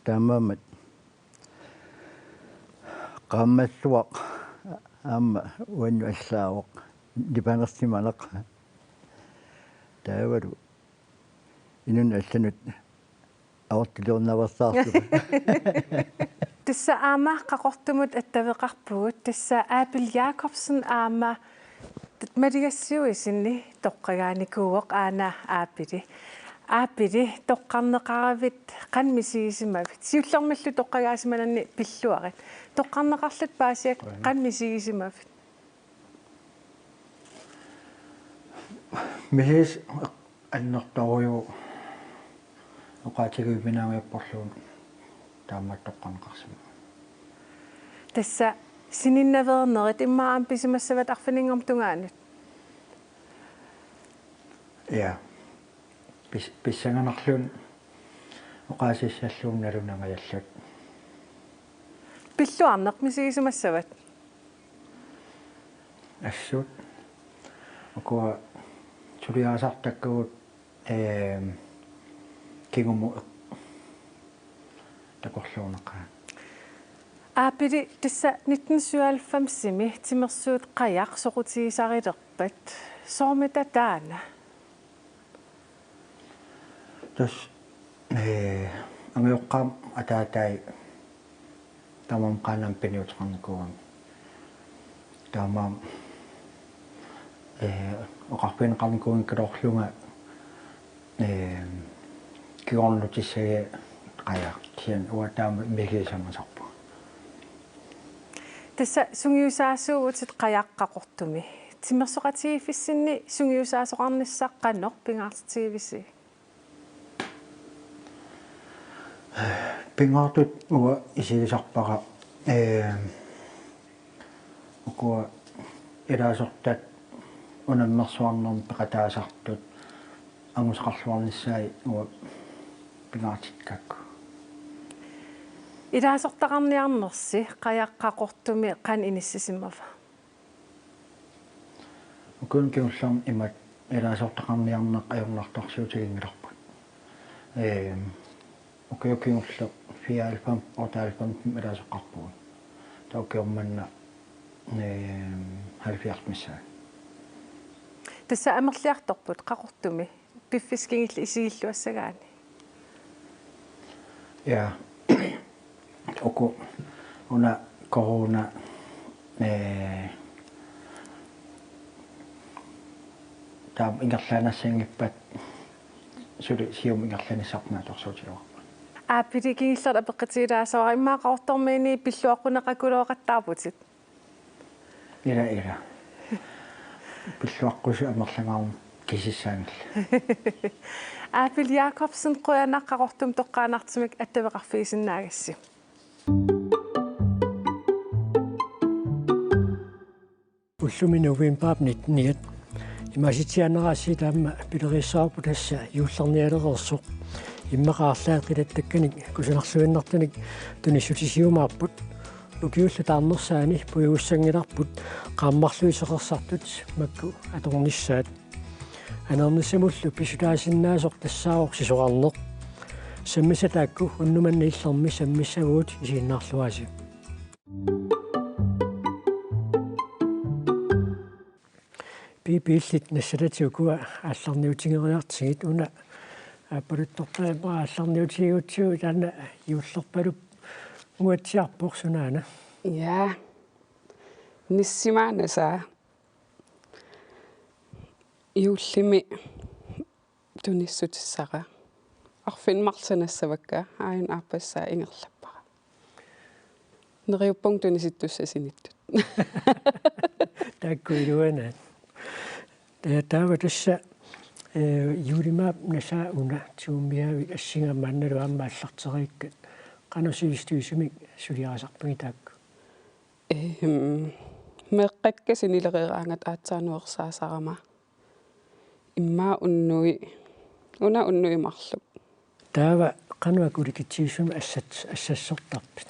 taamaammat qaammassuaq aamma uannut allaavoq nipangersimaneq. Taavalu inunnut allanut aortiliornaveersaarlugu. Tassa aamma Qaqortumut attaveqarpugut, tassa Aapili Jakobsen aamma maligassiuisinni toqqagaanikuuvoq aana Aapili. Aapili, toqqarneqaravit qanoq misigisimavit? Siullermillu toqqagaasimananni pilluarit. Toqqarneqarlutit paasiat qanoq misigisimavit? Missis annertorujuk oqaatigiuminaviapporlugu taamaattoqqarneqarsimavoq. Tassa sininnaveernerit immaqa aamma pisimassavat arfininngornermut tungaanut. Ja. Pis-, pissanganarluunniit oqaasissalluunniit nalunangajallutik. Pilluarneq misigisimassavat? Assut. Ukua suliaasartakkagut, ehm, kingumut takorluunaqaat. Aapili, tassa nitten syvoghalvfemsimi timersuut qajaq soqutigisarilerpat. Soormita taanna? Tassa, eh, angajoqqaama ataatai tamarmik Qaanaami piniuteqarnikuugami. Taamaammat, eh, oqarfigineqarnikuunngikkaluarlunga, eh, kingornutissagiga qajaq. Kisianni uanga taama misigisamasarpunga. Tassa sungiusaasuuvutit qajaq Qaqortumi. Timersoqatigiiffissinni sungiusaasoqarnissaq qanoq pingaartitigivisi? Pingaartut uanga isigisarpara, ee, ukua ilaasortat unammersuarnermi peqataasartut angusaqarluarnissaat uanga pingaartikkakku. Ilaasortaqarniarnersi qajaq Qaqortumi qanoq inissisimava? Ukiuni kingullerni imatut ilaasortaqarniarneq ajornartorsiutiginngilarput. Ehm, ukioq kingulleq fireoghalvfems, otteoghalvfems ilaasoqqaarpugut. Taava ukioq manna, ehm, halvfjerds missaani. Tassa amerliartorput Qaqortumi piffissaq kingulleq isigilluassagaanni. Ja. Uku una corona, eh, taama ingerlaannassanngippat suli siumut ingerlanissarput naatsorsuutigaarput. Aappilikingillat apeqqutigilaassavat immaqa Qaqortormiini pilluaqquneqakulooqattaarputit. Ila, ila. Pilluaqqusut amerlangaarmata kisissaanngillat. Aapil Jakobsen, qujanaq Qaqortumi toqqaannartumik attaveqarfigisinnaagassi. Ullumi novembarip nitten-iat imaasitsiaannaraasiit aamma pileriissaarput tassa juullernialereersoq. Immaqa arlaat qilattakkanik kusanarluinnartunik tunissutisiumaarput. Ukiullu taarnersaani puigussanngilarput qaammarlugit seqersartut makku atornissaat. Aneernissamullu pissutaasinnaasoq tassaavoq sisorarneq. Sammisat taakku unnuk manna illermi sammissavugut isiginnaarluaasi. Piipiillit nassatatit ukua aallarniutigeriartigit, una aappaluttorpaa aallarniutigigutsigu, taanna juullerpalunnguatsiarpoq, sunaana? Ja. Nissimaanasaa. Juullimi tunissutissara. Arfineq-marluk sanassavakka, aajuna aappassaa ingerlappara. Neriuppunga tunisittussat sinittut. Taakku iluanaat. Ta-, taava tassa, eh, juullimaap nasaa una tigummiaavit assinga maannalu aamma aallarteriikkat. Qanoq sivisutigisumik suliarisarpigit taakku? Ehm, meeqqakka sinilereeraangata aatsaat nuersaasarama. Immaqa unnui-, una unnui marluk. Taava qanoq akulikitsigisumik assat-, assassortarpit?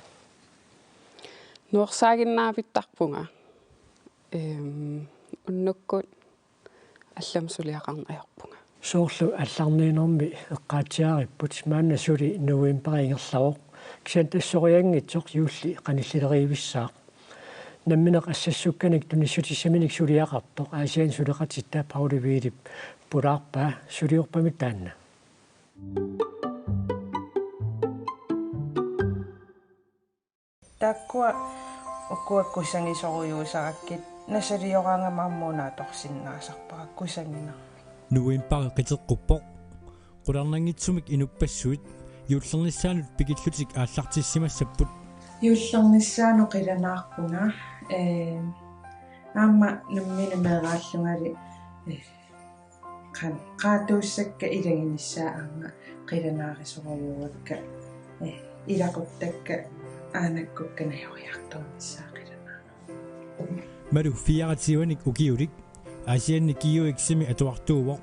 Nuersaaginnaavittarpunga. Ehm, unnukkut allamik suliaqarneq ajorpunga. Soorlu aallarniinermi eqqaatsiaripput, maanna suli novembari ingerlavoq. Kisianni tassa sorianngitsoq juulli qanillilerivissaaq. Nammineq assassukkanik tunissutissaminik suliaqartoq Aasianni suleqatitta Pauli Hvidip pulaarpaa, suliorpamik taanna? Taakkua ukua kusagisorujussuusarakkit, nasalioraangama aamma una atorsinnaasarpara kusaginermik. Novembari qiteqquppoq. Qularnanngitsumik inuppassuit juullernissaanut pikillutik aallartissimassapput. Juullernissaanut qilanaarpunga, ee, aamma nammineq meeraallungali, ee, qan-, qaatuussakka ilaginissaat aamma qilanaarisorujussuuakka, ee, ilaquttakka aanakkukka najoriartornissaat qilanaarpunga. Malu fireogtyvenik ukiulik Aasianni GUX-imi atuartuuvoq.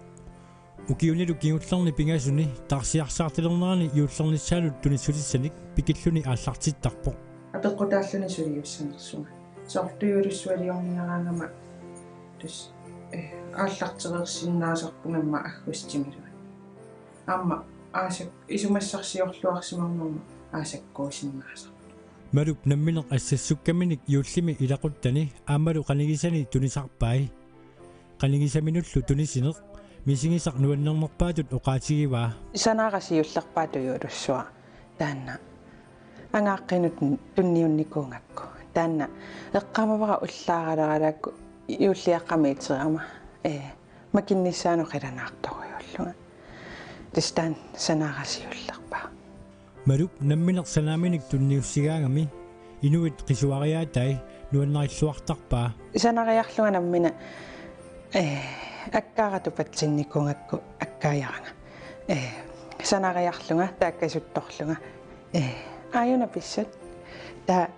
Ukiunilu kingullerni pingasuni taarsiarsaartalernerani juullernissaanut tunissutissanik pikilluni aallartittarpoq. Apeqqutaalluni suliussanersunga. Soorlu tujuulussualiorniaraangama tassa, eh, aallartereersinnaasarpunga aamma aggustimiluunniit. Aamma aasak-, isumassarsiorluarsimammamma aasakkuusinnaasarpunga. Malup nammineq assassukkaminik juullimi ilaquttani aammalu qanigisani tunisarpai. Qanigisaminullu tunisineq misigisaq nuannernerpaatut oqaatigivaa. Sanara siullerpaaq tujuulussuaq taanna angaaqqinut tunniunnikuugakku. Taanna eqqaamavara ullaaralaaraakku juulliaqqami iterama, ee, makinnissaanut qilanaartorujussuullunga. Tassa taanna sanara siullerpaaq. Malup nammineq sanaaminik tunniussigaangami inuit qisuariaatai nuannarilluartarpaa. Sanariarlunga nammineq, eh, akkaara tupatsinnikuugakku akkaajaranga. Eh, sanariarlunga taakkasuttorlunga. Eh, aajuna pissat. Taava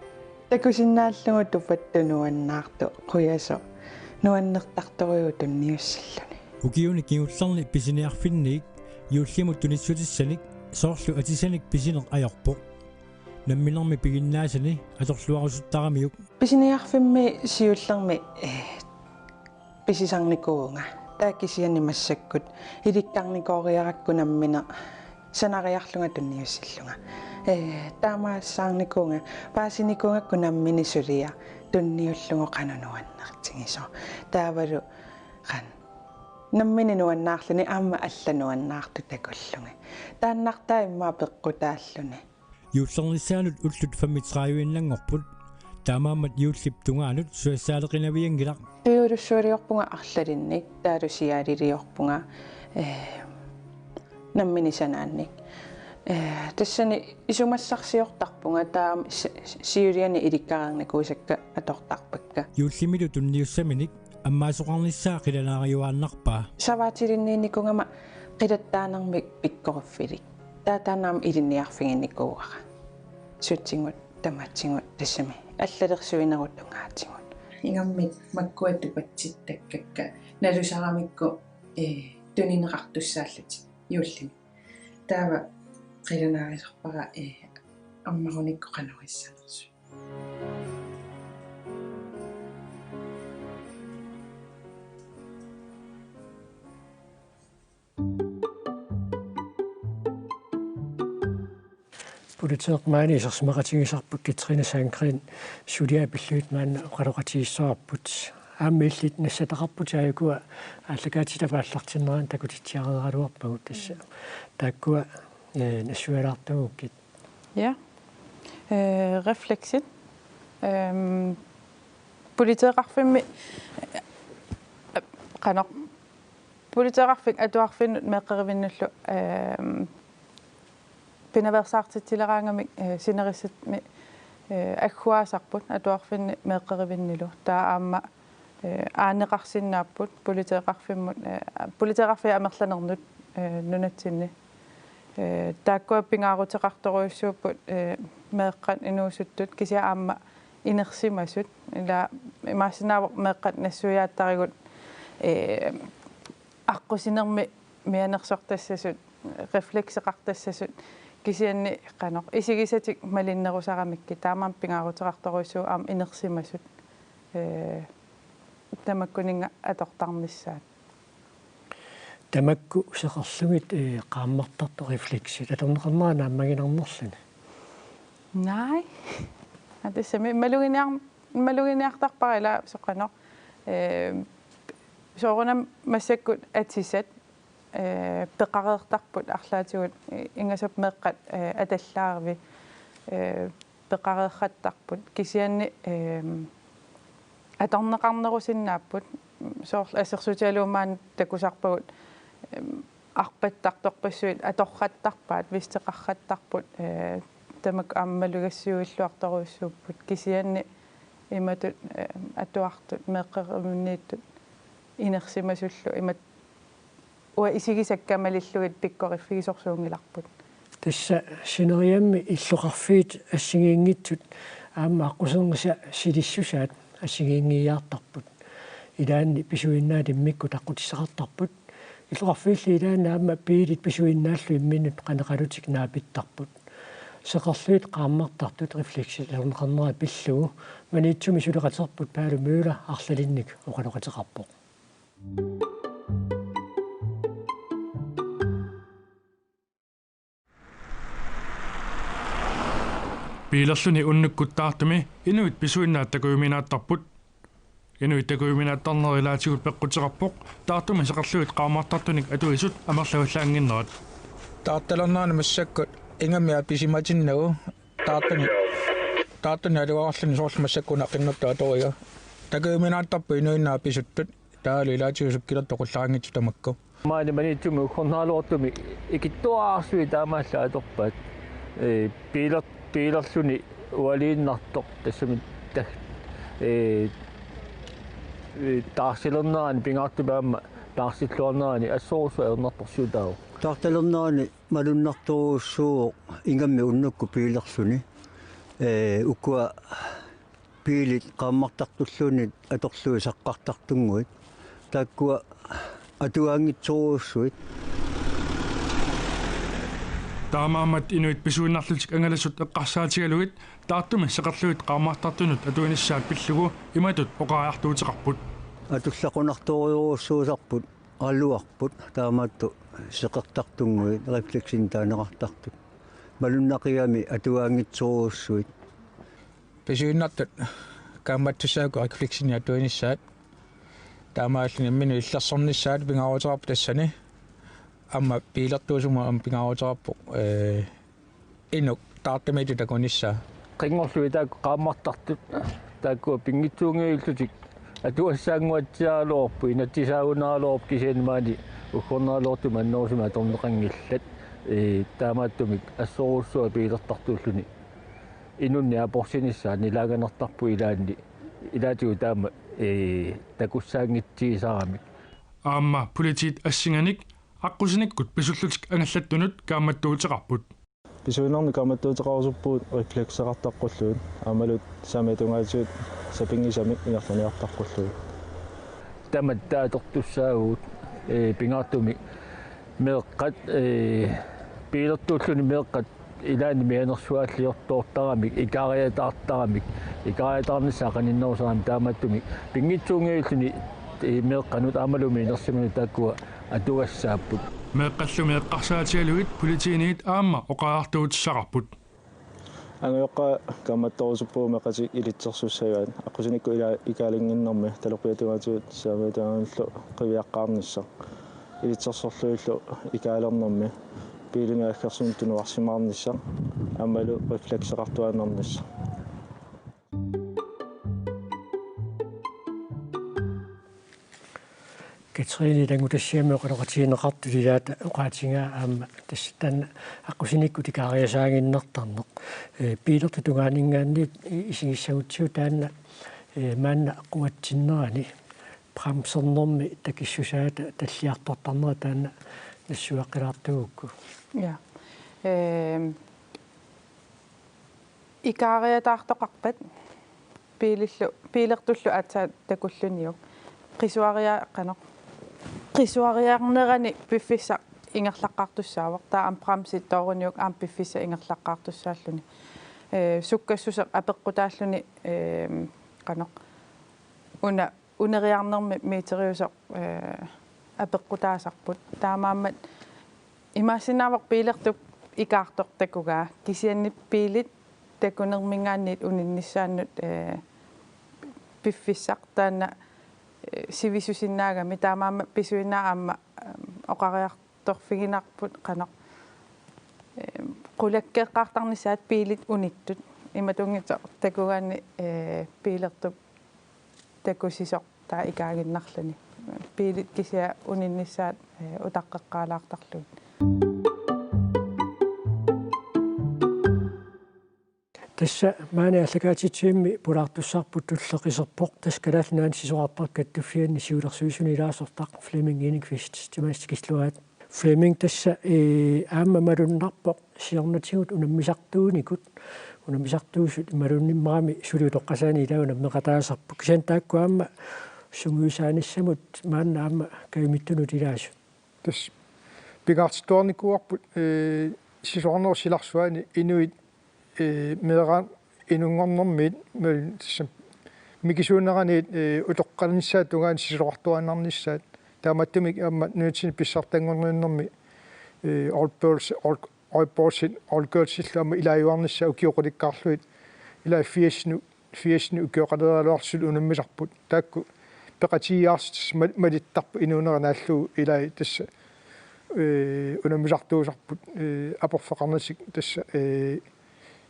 takusinnaallugu tupattut nuannaartut, qujasoq, nuannertartorujuuvoq tunniussilluni. Ukiuni kingullerni pisiniarfinniit juullimut tunissutissanik soorlu atisanik pisineq ajorpoq. Namminermi piginnaasani atorluarusuttaramiuk. Pisiniarfimmi siullermi, eh, pisisarnikuuvunga. Taava kisianni massakkut ilikkarnikooriarakku nammineq sanariarlunga tunniussillunga. Eh, taamaassaarnikuuvunga, paasinikuugakku nammineq suliaq tunniullugu qanoq nuannertigisoq. Taavalu qanoq nammineq nuannaarluni aamma allat nuannaartut takullugit. Taannartaa immaqa peqqutaalluni. Juullernissaanut ullut femogtredive-innanngorput. Taamaammat juullip tungaanut susaassaaleqinavianngilaq. Tujuulussualiorpunga arlalinnik, taavalu siaaliliorpunga, eh, nammineq sanaannik. Eh, tassani isumassarsiortarpunga taama si-, siuliani ilikkareernikuusakka atortarpakka. Juullimilu tunniussaminik ammaasoqarnissaa qilanaariuaannarpaa. Savaatilinniinnikugama qilattaanermik pikkoriffilik. Taava taanna aamma ilinniarfiginikuuara. Sutsigut, tamatsigut, tassami allalersuinerut tungaatigut. Ingammik makkua tupatsittakka nalusaramikku, eh, tunineqartussaallutik juullimi. Taava qilanaarisarpara, eh, ammarunikku qanoq issanersut. Politeeq maani isersimaqatigisarput Katrine Sandgreen suliai pillugit maanna oqaloqatigissavarput. Aamma illit nassataqarputit aajukua aallakaatitap aallartinnerani takutitsiareeraluarpagut tassa. Taakkua, eh, nassuialaartuugukkit. Ja. Eh, refleksit. Ehm, politeeqarfimmi, eh, qanoq. Politeeqarfik atuarfinnut meeqqerivinnullu, ehm, pinaveersaartitsileraangamik, eh, sinerissami, eh, agguaasarput atuarfinni meeqqerivinnilu. Taava aamma, eh, aaneqarsinnaapput politeeqarfimmut, eh, politeeqarfiit amerlanernut, eh, nunatsinni. Eh, taakkua pingaaruteqartorujussuupput, eh, meeqqat inuusuttut kisianni aamma inersimasut. Ila imaassinnaavoq meeqqat nassuiaattarigut, eh, aqqusinermi mianersortassasut, reflekseqartassasut, kisianni qanoq isigisatik malinnerusaramikkit, taamaammat pingaaruteqartorujussuuvoq aamma inersimasut, eh, tamakkuninnga atortarnissaat. Tamakku seqerlugit, eh, qaammartartut refleksit atorneqarnera naammaginarnerluni? Naaj. Aa, tassami maluginiar-, maluginiartarpara ila soqanoq. Eh, soorunami massakkut atisat, eh, peqareertarput arlaatigut, eh, ingasapput meeqqat, eh, atallaarivik, eh, peqareerrattarput. Kisianni, ehm, atorneqarnerusinnaapput, soorlu assersuutigalugu maani takusarpagut, ehm, arpattartorpassuit atorrattarpaat, vesteqarrattarput, eh, tamakku aamma malugassiuilluartorujussuupput. Kisianni imatut, eh, atuartut, meeqqerivinniittut inersimasullu imatut uanga isigisakka malillugit pikkoriffigisorsuunngilarput. Tassa sineriammi illoqarfiit assigiinngitsut aamma aqquserngisa silissusaat assigiinngiiaartarput. Ilaanni pisuinnaat immikkut taqqutissaqartarput. Illoqarfiilli ilaanni aamma biilit pisuinnaallu imminnut qanoq iliorlutik naapittarput. Seqerlugit qaammartartut refleksit atorneqarnera pillugu Maniitsumi suleqaterput Palu Møller arlalinnik oqaloqateqarpoq. Biilerluni unnukkut taartumi inuit pisuinnaat takujuminaattarput. Inuit takujuminaattarnerat ilaatigut peqquteqarpoq taartumi seqerlugit qaammartartunik atuisut amerlavallaannginnerat. Taartalernerani massakkut ingammik apisimatinnagu taartuni, taartuni alugaarluni soorlu massakkut una qinnertoq atoriga. Takujuminaattarput inuinnaat apisuttut. Taavalu ilaatigut sukkilertoq qullarinngitsut tamakku. Maani Maniitsumi uggornaraluartumi ikittuaraarsui taamaallaat atorpaat. Ee, biiler-, biilerluni ualiinnartoq tassami ta-, ee, ee, taarsilernerani pingaartumik aamma taarsilluarnerani assorsuaq ajornartorsiutaavoq. Taartalernerani malunnartorujussuuvoq ingammik unnukkut biilerluni. Ee, ukua biilit qaammartartulluunniit atorlugit saqqartartunnguit. Taakkua atugaanngitsorujussuit. Taamaammat inuit pisuinnarlutik angalasut eqqarsaatigalugit taartumi seqerlugit qaammartartunut atuinissaat pillugu imatut oqariartuuteqarput. Atullaqunartorujussuusarput aluarput taamaattoq seqertartunnguit refleksinik taaneqartartut. Malunnaqigami atugaanngitsorujussuit. Pisuinnartut kaammattussaapput refleksinik atuinissaat. Taamaalilluni imminut illersornissaat pingaaruteqarpoq tassani. Aamma biilertuusumut aamma pingaaruteqarpoq, ee, inuk taartumiittut takunissaa. Qinngorlugit taakku qaammartartut, taakkua pinngitsuunngillutik atugassaannguatsiaraluarput, inatsisaagunaraluarput kisianni maani Uggornaraluartumik annerusumik atorneqanngillat, ee, taamaattumik assorujussuaq biilertartuulluni inunnik aporsinissaa nilaanganartarpoq ilaanni, ilaatigut taama, ee, takussaanngitsigisaramik. Aamma politiit assinganik aqqusinikkut pisullutik angallattunut kaammattuuteqarput. Pisuinermi kaammattuuteqarusuppugut reflekseqartaqqullugit aammalu saamiata tungaatigut sapinngisamik ingerlaniartaqqullugit. Tamatta atortussaavugut, ee, pingaartumik meeqqat, ee, biilertuulluni meeqqat ilaanni mianersuaalliortoortaramik, ikaariataartaramik, ikaariataarnissaa qaninnerusaramik taamaattumik pinngitsuunngivilluni, ee, meeqqanut aammalu inersimanut taakkua atugassaapput. Meeqqallumi eqqarsaatigalugit politiinit aamma oqariartuutissaqarput. Angajoqqaat kaammattorusuppugut meeqqatik ilitsersussagaat, aqqusinikkut ila-, ikaalinnginnermi talerpiata tungaatigut saamiata tungaanullu qiviaqqaarnissaq. Ilitsersorlugillu ikaaliinermi biilinut aggersumik tunuarsimaarnissaq aammalu reflekseqartuaannarnissaq. Katrine, ilanngutassiami oqaloqatigineqartut ilaata oqaatigaa aamma tassa taanna aqqusinikkut ikaariasaaginnartarneq. Ee, biilertut tungaaninngaanniit i-, isigissagutsigu taanna, ee, maanna quatsinnerani bremsernermi takissusaata talliartortarnera taanna nassuiaqqilaartugukku. Ja. Ehm, ikaariataartoqarpat biilillu, biilertullu aatsaat takulluniuk. Qisuaria-, qanoq. Qisuariarnerani piffissaq ingerlaqqaartussaavoq. Taava aamma bremsit tooruniuk aamma piffissaq ingerlaqqaartussaalluni. Ee, sukkassuseq apeqqutaalluni, ee, qanoq. Una uneriarnermi meteriusoq, ee, apeqqutaasarput. Taamaammat imaassinnaavoq biilertup ikaartoq takugaa. Kisianni biilit takunerminngaanniit uninnissaannut, ee, piffissaq taanna, ee, sivisusinnaagami. Taamaammat pisuinnaq aamma, em, oqariartorfiginarput qanoq. Em, qulakkeeqqaartarnissaat biilit unittut. Imatunngitsoq takugaanni, ee, biilertup takusisoq taava ikaaginnarluni. Biilit kisianni uninnissaat, ee, utaqqeqqaalaartarlugit. Tassa maani aallakaatitsivimmi pulaartussarput tulleq iserpoq, tassa Kalaallit Nunaanni Sisorartartut Kattuffianni siulersuisuni ilaasortaq Flemming Enokvist, timaat tikilluarit. Flemming, tassa, ee, aamma malunnarpoq siornatigut unammisartuunikut, unammisartuusut imaluunniit marlunnik suli utoqqasaani ilai unammeqataasarput. Kisianni taakku aamma sungiusaanissamut maanna aamma kajumittunut ilaasut. Tassa pingaartittuarnikuuarput, ee, sisorarnerup silarsuani inuit, ee, meeraq inunngornermiit, mil-, tassa mikisuuneraniit, ee, utoqqalinissaata tungaanut sisorartuaannarnissaat. Taamaattumik aamma nunatsinni pissartanngorniunnermi, ee, oldbirds, old, oldbirds, oldgirlsillu aamma ilaajuarnissaat ukioqalikkaarlugit ilaa firsinut, firsinut ukioqalereeraluartut unammisarput. Taakku peqatigiiaartut tassa mal-, malittarput inuunera naallugu ilai tassa, ee, unammisartuusarput, ee, aporfeqarnatik tassa, ee,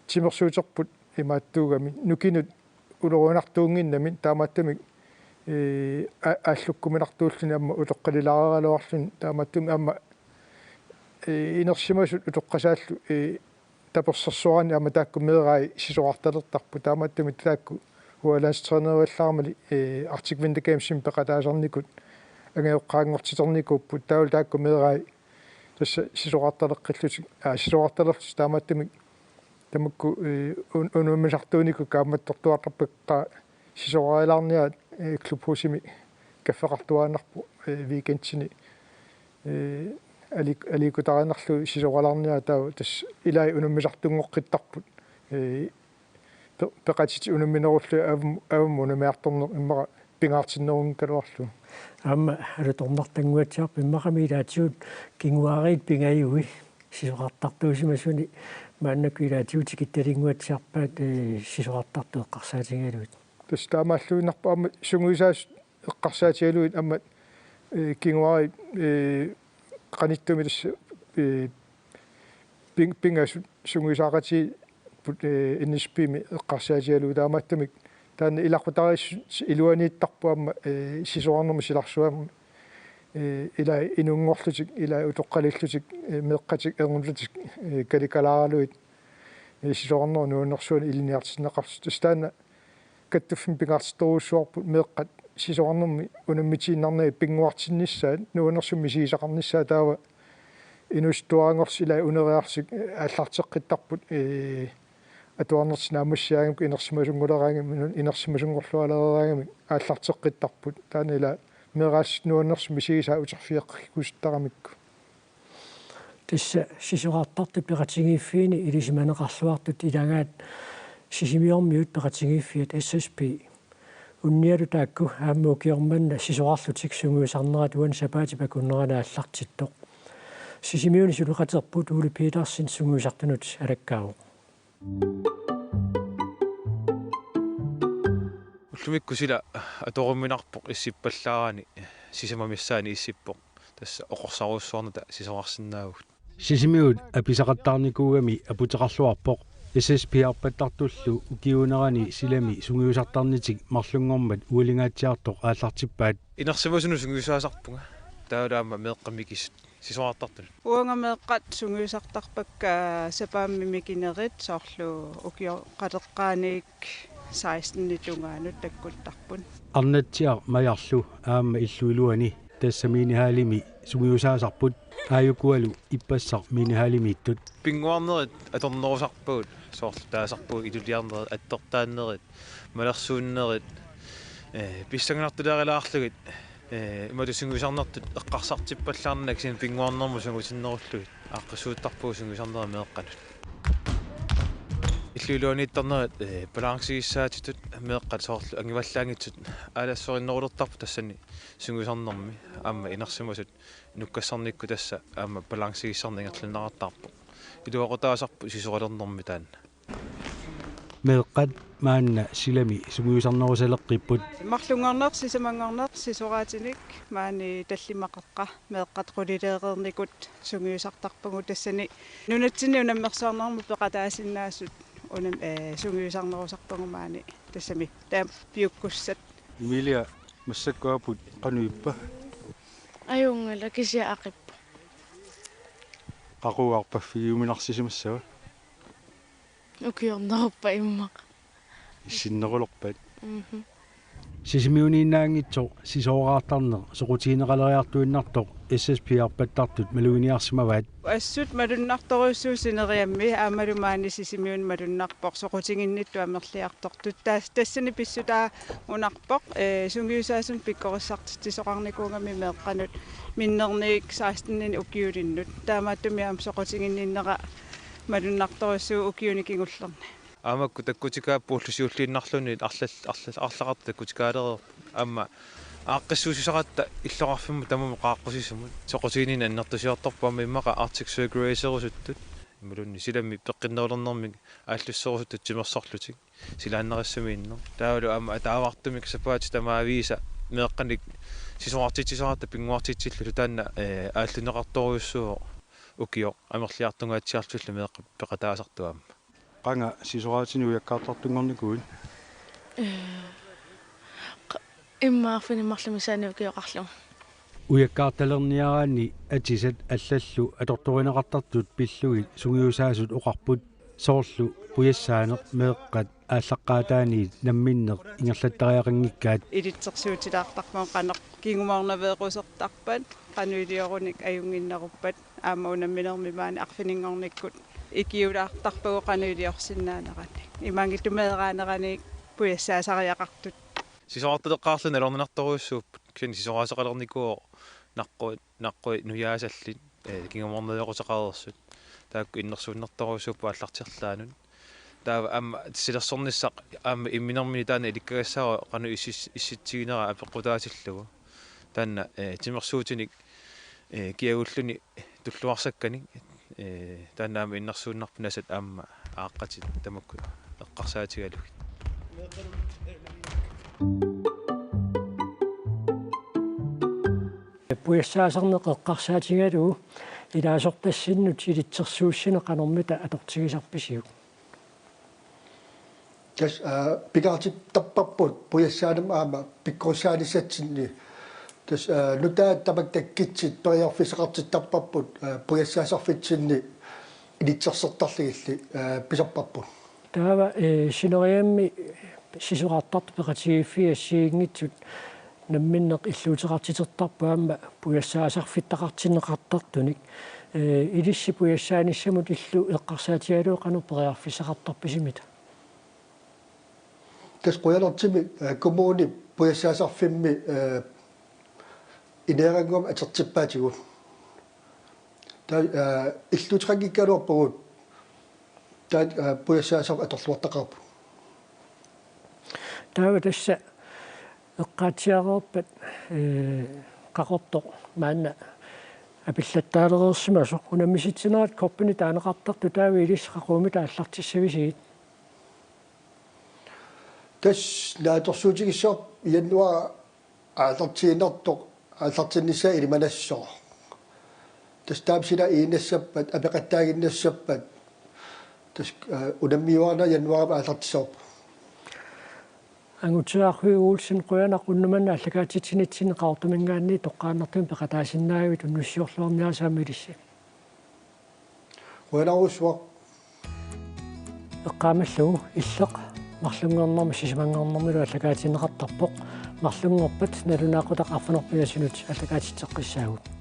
timersuuterput imaattuugami. Nukinut ulorianartuunnginnami taamaattumik, ee, a-, aallukkuminartuulluni aamma utoqqalilaareeraluarluni taamaattumik aamma, ee, inersimasut utoqqasaallu, ee, tapersersuarani aamma taakku meerai sisorartalertarput taamaattumik taakku uanga landstræneriallaramali, ee, Arctic Winter Gamesimi peqataasarnikut angajoqqaanngortiternikuupput taavalu taakku meerai tassa sisorartaleqqillutik, aa, sisorartalerlutik taamaattumik tamakku, ee, un-, unammisartuunikut kaammattortuartarpakka sisorarilaarniaat, ee, klubhusimi kaffeqartuaannarpoq, ee, weekendini, ee, aliik-, aliikkutariinnarlugu sisoralaarniaat taava tassa ilai unammisartunngoqqittarput, ee, pe-, peqatitik unamminerullugit avam-, avammut unammiartorneq immaqa pingaartinnerunngikkaluarlugu. Aamma alutornartannguatsiarpoq immaqami ilaatigut kinguaariit pingajui sisorartartuusimasuni maannakkut ilaatigut tikittalinnguatsiarpaat, ee, sisorartartut eqqarsaatigalugit. Tassa taamaalluinnarpoq aamma sungiusaasut eqqarsaatigalugit aamma, ee, kinguaariit, ee, qanittumi tassa, ee, ping-, pingasut sungiusaaqatigiipput, ee, N S P-mi eqqarsaatigalugu taamaattumik taanna ilaqutariissut iluaniittarpoq aamma, ee, sisorarnermut silarsuarmi Ee, ilai inunngorlutik, ilai utoqqalillutik, ee, meeqqatik ernullutik, ee, kalikalaaralugit, ee, sisorarnerup nuannersuani ilinniartinneqarlutik. Tassa taanna kattuffimmi pingaartittorujussuarput meeqqat sisorarnermi unammitiinnarnagit pinnguartinnissaat, nuannersumik misigisaqarnissaat, taava inuusuttuaraanngorlutik ilai uneriarlutik, ee, aallarteqqittarput, ee, atuarnertik naammassigaangamik inersimasunnguleeraangamik, inersimasunngorlualereeraangamik aallarteqqittarput. Taanna ila meeraasut nuannersut misigisaat uterfigeqqikkusuttaramikku. Tassa sisorartartut peqatigiiffiini ilisimaneqarluartut ilagaat Sisimiormiut peqatigiiffiat S S P. Unnialu taakku aamma ukioq manna sisorarlutik sungiusarnerat uani sapaatip akunnerani aallartittoq. Sisimiuni suleqaterput Ole Petersen sungiusartunut alakkaavoq. Ullumikkut sila atoruminarpoq issippallaarani sisamamissaani issippoq. Tassa oqorsarujussuarnata sisorarsinnaavugut. Sisimiut apisaqattaarnikuugami aputeqarluarpoq. S S P-arpattartullu ukiuunerani silami sungiusartarnitik marlunngormat ualingaatsiartoq aallartippaat. Inersimasunut sungiusaasarpunga. Taavalu aamma meeqqat mikisut sisorartartut. Uanga meeqqat sungiusartarpakka sapaammi mikinerit, soorlu ukioqaleqqaaniit sekstenit tungaanut takkuttarput. Arnatsiaq Majarlu aamma illup iluani, tassa minihallimi sungiusaasarput, aajukualu ippassaq minihallimiittut. Pinnguarnerit atornerusarpagut, soorlu taasarpagut iluliarnerit, attortaannerit, malersuunnerit, ee, pissanganartulaarilaarlugit, ee, imatut sungiusarnertut eqqarsartippallaarnagit kisianni pinnguarnermut sungiutinnerullugit aaqqissuuttarpagut sungiusarnerit meeqqanut. Illup iluaniittarnerit, ee, balancegissaatitut, meeqqat soorlu angivallaanngitsut aalassorinnerulertarput tassani sungiusarnermi, aamma inersimasut nukkassarnikkut tassa aamma balancegissarneq ingerlanneqartarpoq. Iluaqutaasarpoq sisoralernermi taanna. Meeqqat maanna silami sungiusarnerusaleqqipput. Marlunngorneq, sisamanngorneq, sisoraatinik maani tallimaqeqqa, meeqqat qulileereernikut sungiusartarpagut tassani nunatsinni unammersuarnermut peqataasinnaasut unam-, ee, sungiusarnerusarpagut maani tassami taama piukkussat. Emilia, massakkuaapput qanoq ippa? Ajunngilaq, kisianni aqippoq. Qaqugu arpaffigiuminarsisimassava? Ukiorneruppat immaqa. Issinnerulerpat. Mhm. Sisimiuniinnaanngitsoq sisoraartarneq soqutigineqaleriartuinnartoq S S P-arpattartut maluginiarsimavaat. Assut malunnartorujussuuvoq sineriammi, aammalu maani Sisimiuni malunnarpoq soqutiginnittut amerliartortut. Tas-, tassani pissutaagunarpoq, ee, sungiusaasunut pikkorissartitsisoqarnikuugami meeqqanut minnerniit seksteninik ukiulinnut. Taamaattumik aamma soqutiginninnera malunnartorujussuuvoq ukiuni kingullerni. Aamma makku takkutikaapput ullut siulliinnarluunniit arlal-, arlal-, arlaqartut takkutikaalereerput. Aamma aaqqissuussisaratta illoqarfimmut tamarmut qaaqqusisumut. Soqutiginninneq annertusiartorpoq aamma immaqa Arctic Circle Racerusuttut. Imaluunniit silami peqqinnerulernermik aallusserusuttut timersorlutik. Silaannarissamiinneq. Taavalu aamma ataavartumik sapaatip tamaaviisa meeqqanik sisorartitsisaratta pinnguartitsilluta taanna, ee, aalluneqartorujussuuvoq ukioq amerliartungaatsiarlutillu meeqqat peqataasartut aamma. Qanga sisoraatinik ujakkaartartunngornikuuit? Ee, qa-, immaqa arfineq-marluk missaani ukioqarlunga. Ujakkaartalerniaraanni atisat allallu atortorineqartartut pillugit sungiusaasut oqarput, soorlu pujassaaneq, meeqqat aallaqqaataaniit namminneq ingerlattariaqanngikkaat. Ilitsersuutilaartarpagut qanoq kingumoornaveerusortarpat, qanoq iliorunik ajunnginneruppat, aamma unamminermi maani arfininngornikkut ikiulaartarpagut qanoq iliorsinnaanerannik. Imaanngitsoq meeraaneranik pujassaasariaqartut. Sisorartaleqqaarluni nalorninartorujussuupput, kisianni sisoraaseqalernikuuvoq naqqui, naqqui nujaasallit, ee, kingumoornaveeruteqareersut. Taakku innersuunnertorujussuupput aallarterlaanut. Taava aamma silersornissaq aamma imminermini taanna ilikkagassaavoq qanoq issis-, issitsiginera apeqqutaatillugu. Taanna, ee, timersuutinik, ee, kiagulluni tulluarsakkanik, ee, taanna aamma innersuunnarpoq nasat aamma aaqqatit tamakku eqqarsaatigalugit. Pujassaasarneq eqqarsaatigalugu ilaasortassinnut ilitsersuussineq qanormita atortigisarpisiuk? Tassa, aa, pingaartittarparput pujassaanermut aamma pikkorissaalissatsinni Tassa, eh, nutaat tamakkikkutsit periarfissaqartittarparput, eh, pujassaasarfitsinni ilitsersortarlugillu, eh, pisarparput. Taava, eh, sineriammi sisorartartut peqatigiiffiit assigiinngitsut namminneq illuuteqartitertarput aamma pujassaasarfittaqartinneqartartunik. Eh, ilissi pujassaanissamut illu eqqarsaatigalugu qanoq periarfissaqartarpisimmita? Tassa qujanartumik, eh, kommunip pujassaasarfimmi, eh, ineeranngua atortippaatigut. Taava, eh, illuuteqanngikkaluarpugut. Taava, eh, pujassaasarfik atorluartaqaarput. Taava tassa eqqaatsiareerpat, eh, Qaqortoq maanna apillattaalereersimasoq, unammisitsinerat cupimik taaneqartartoq, taava ilissi qaqugumitta aallartissavisigit? Tassa naatsorsuutigissavarput januaarip aallartiinnartoq aallartinnissaa ilimanassaaq. Tassa taama sila iinnassappat, apeqattaaginnassappat, tassa, eh, unammiuaana januaarip aallartissavarput. Angutsaaq Høegh Olsen, qujanaq unnuk manna aallakaatitsinitsinni Qaqortuminngaanniit toqqaannartumik peqataasinnaagavit, unnussiorluarniaritsi aamma ilissi. Qujanarsuaq. Eqqaamallugu Illeq marlunngornermi sisamanngornermilu aallakaatinneqartarpoq. Marlunngorpat nalunaaqutaq arfineq-pingasunut aallakaatitseqqissaagut.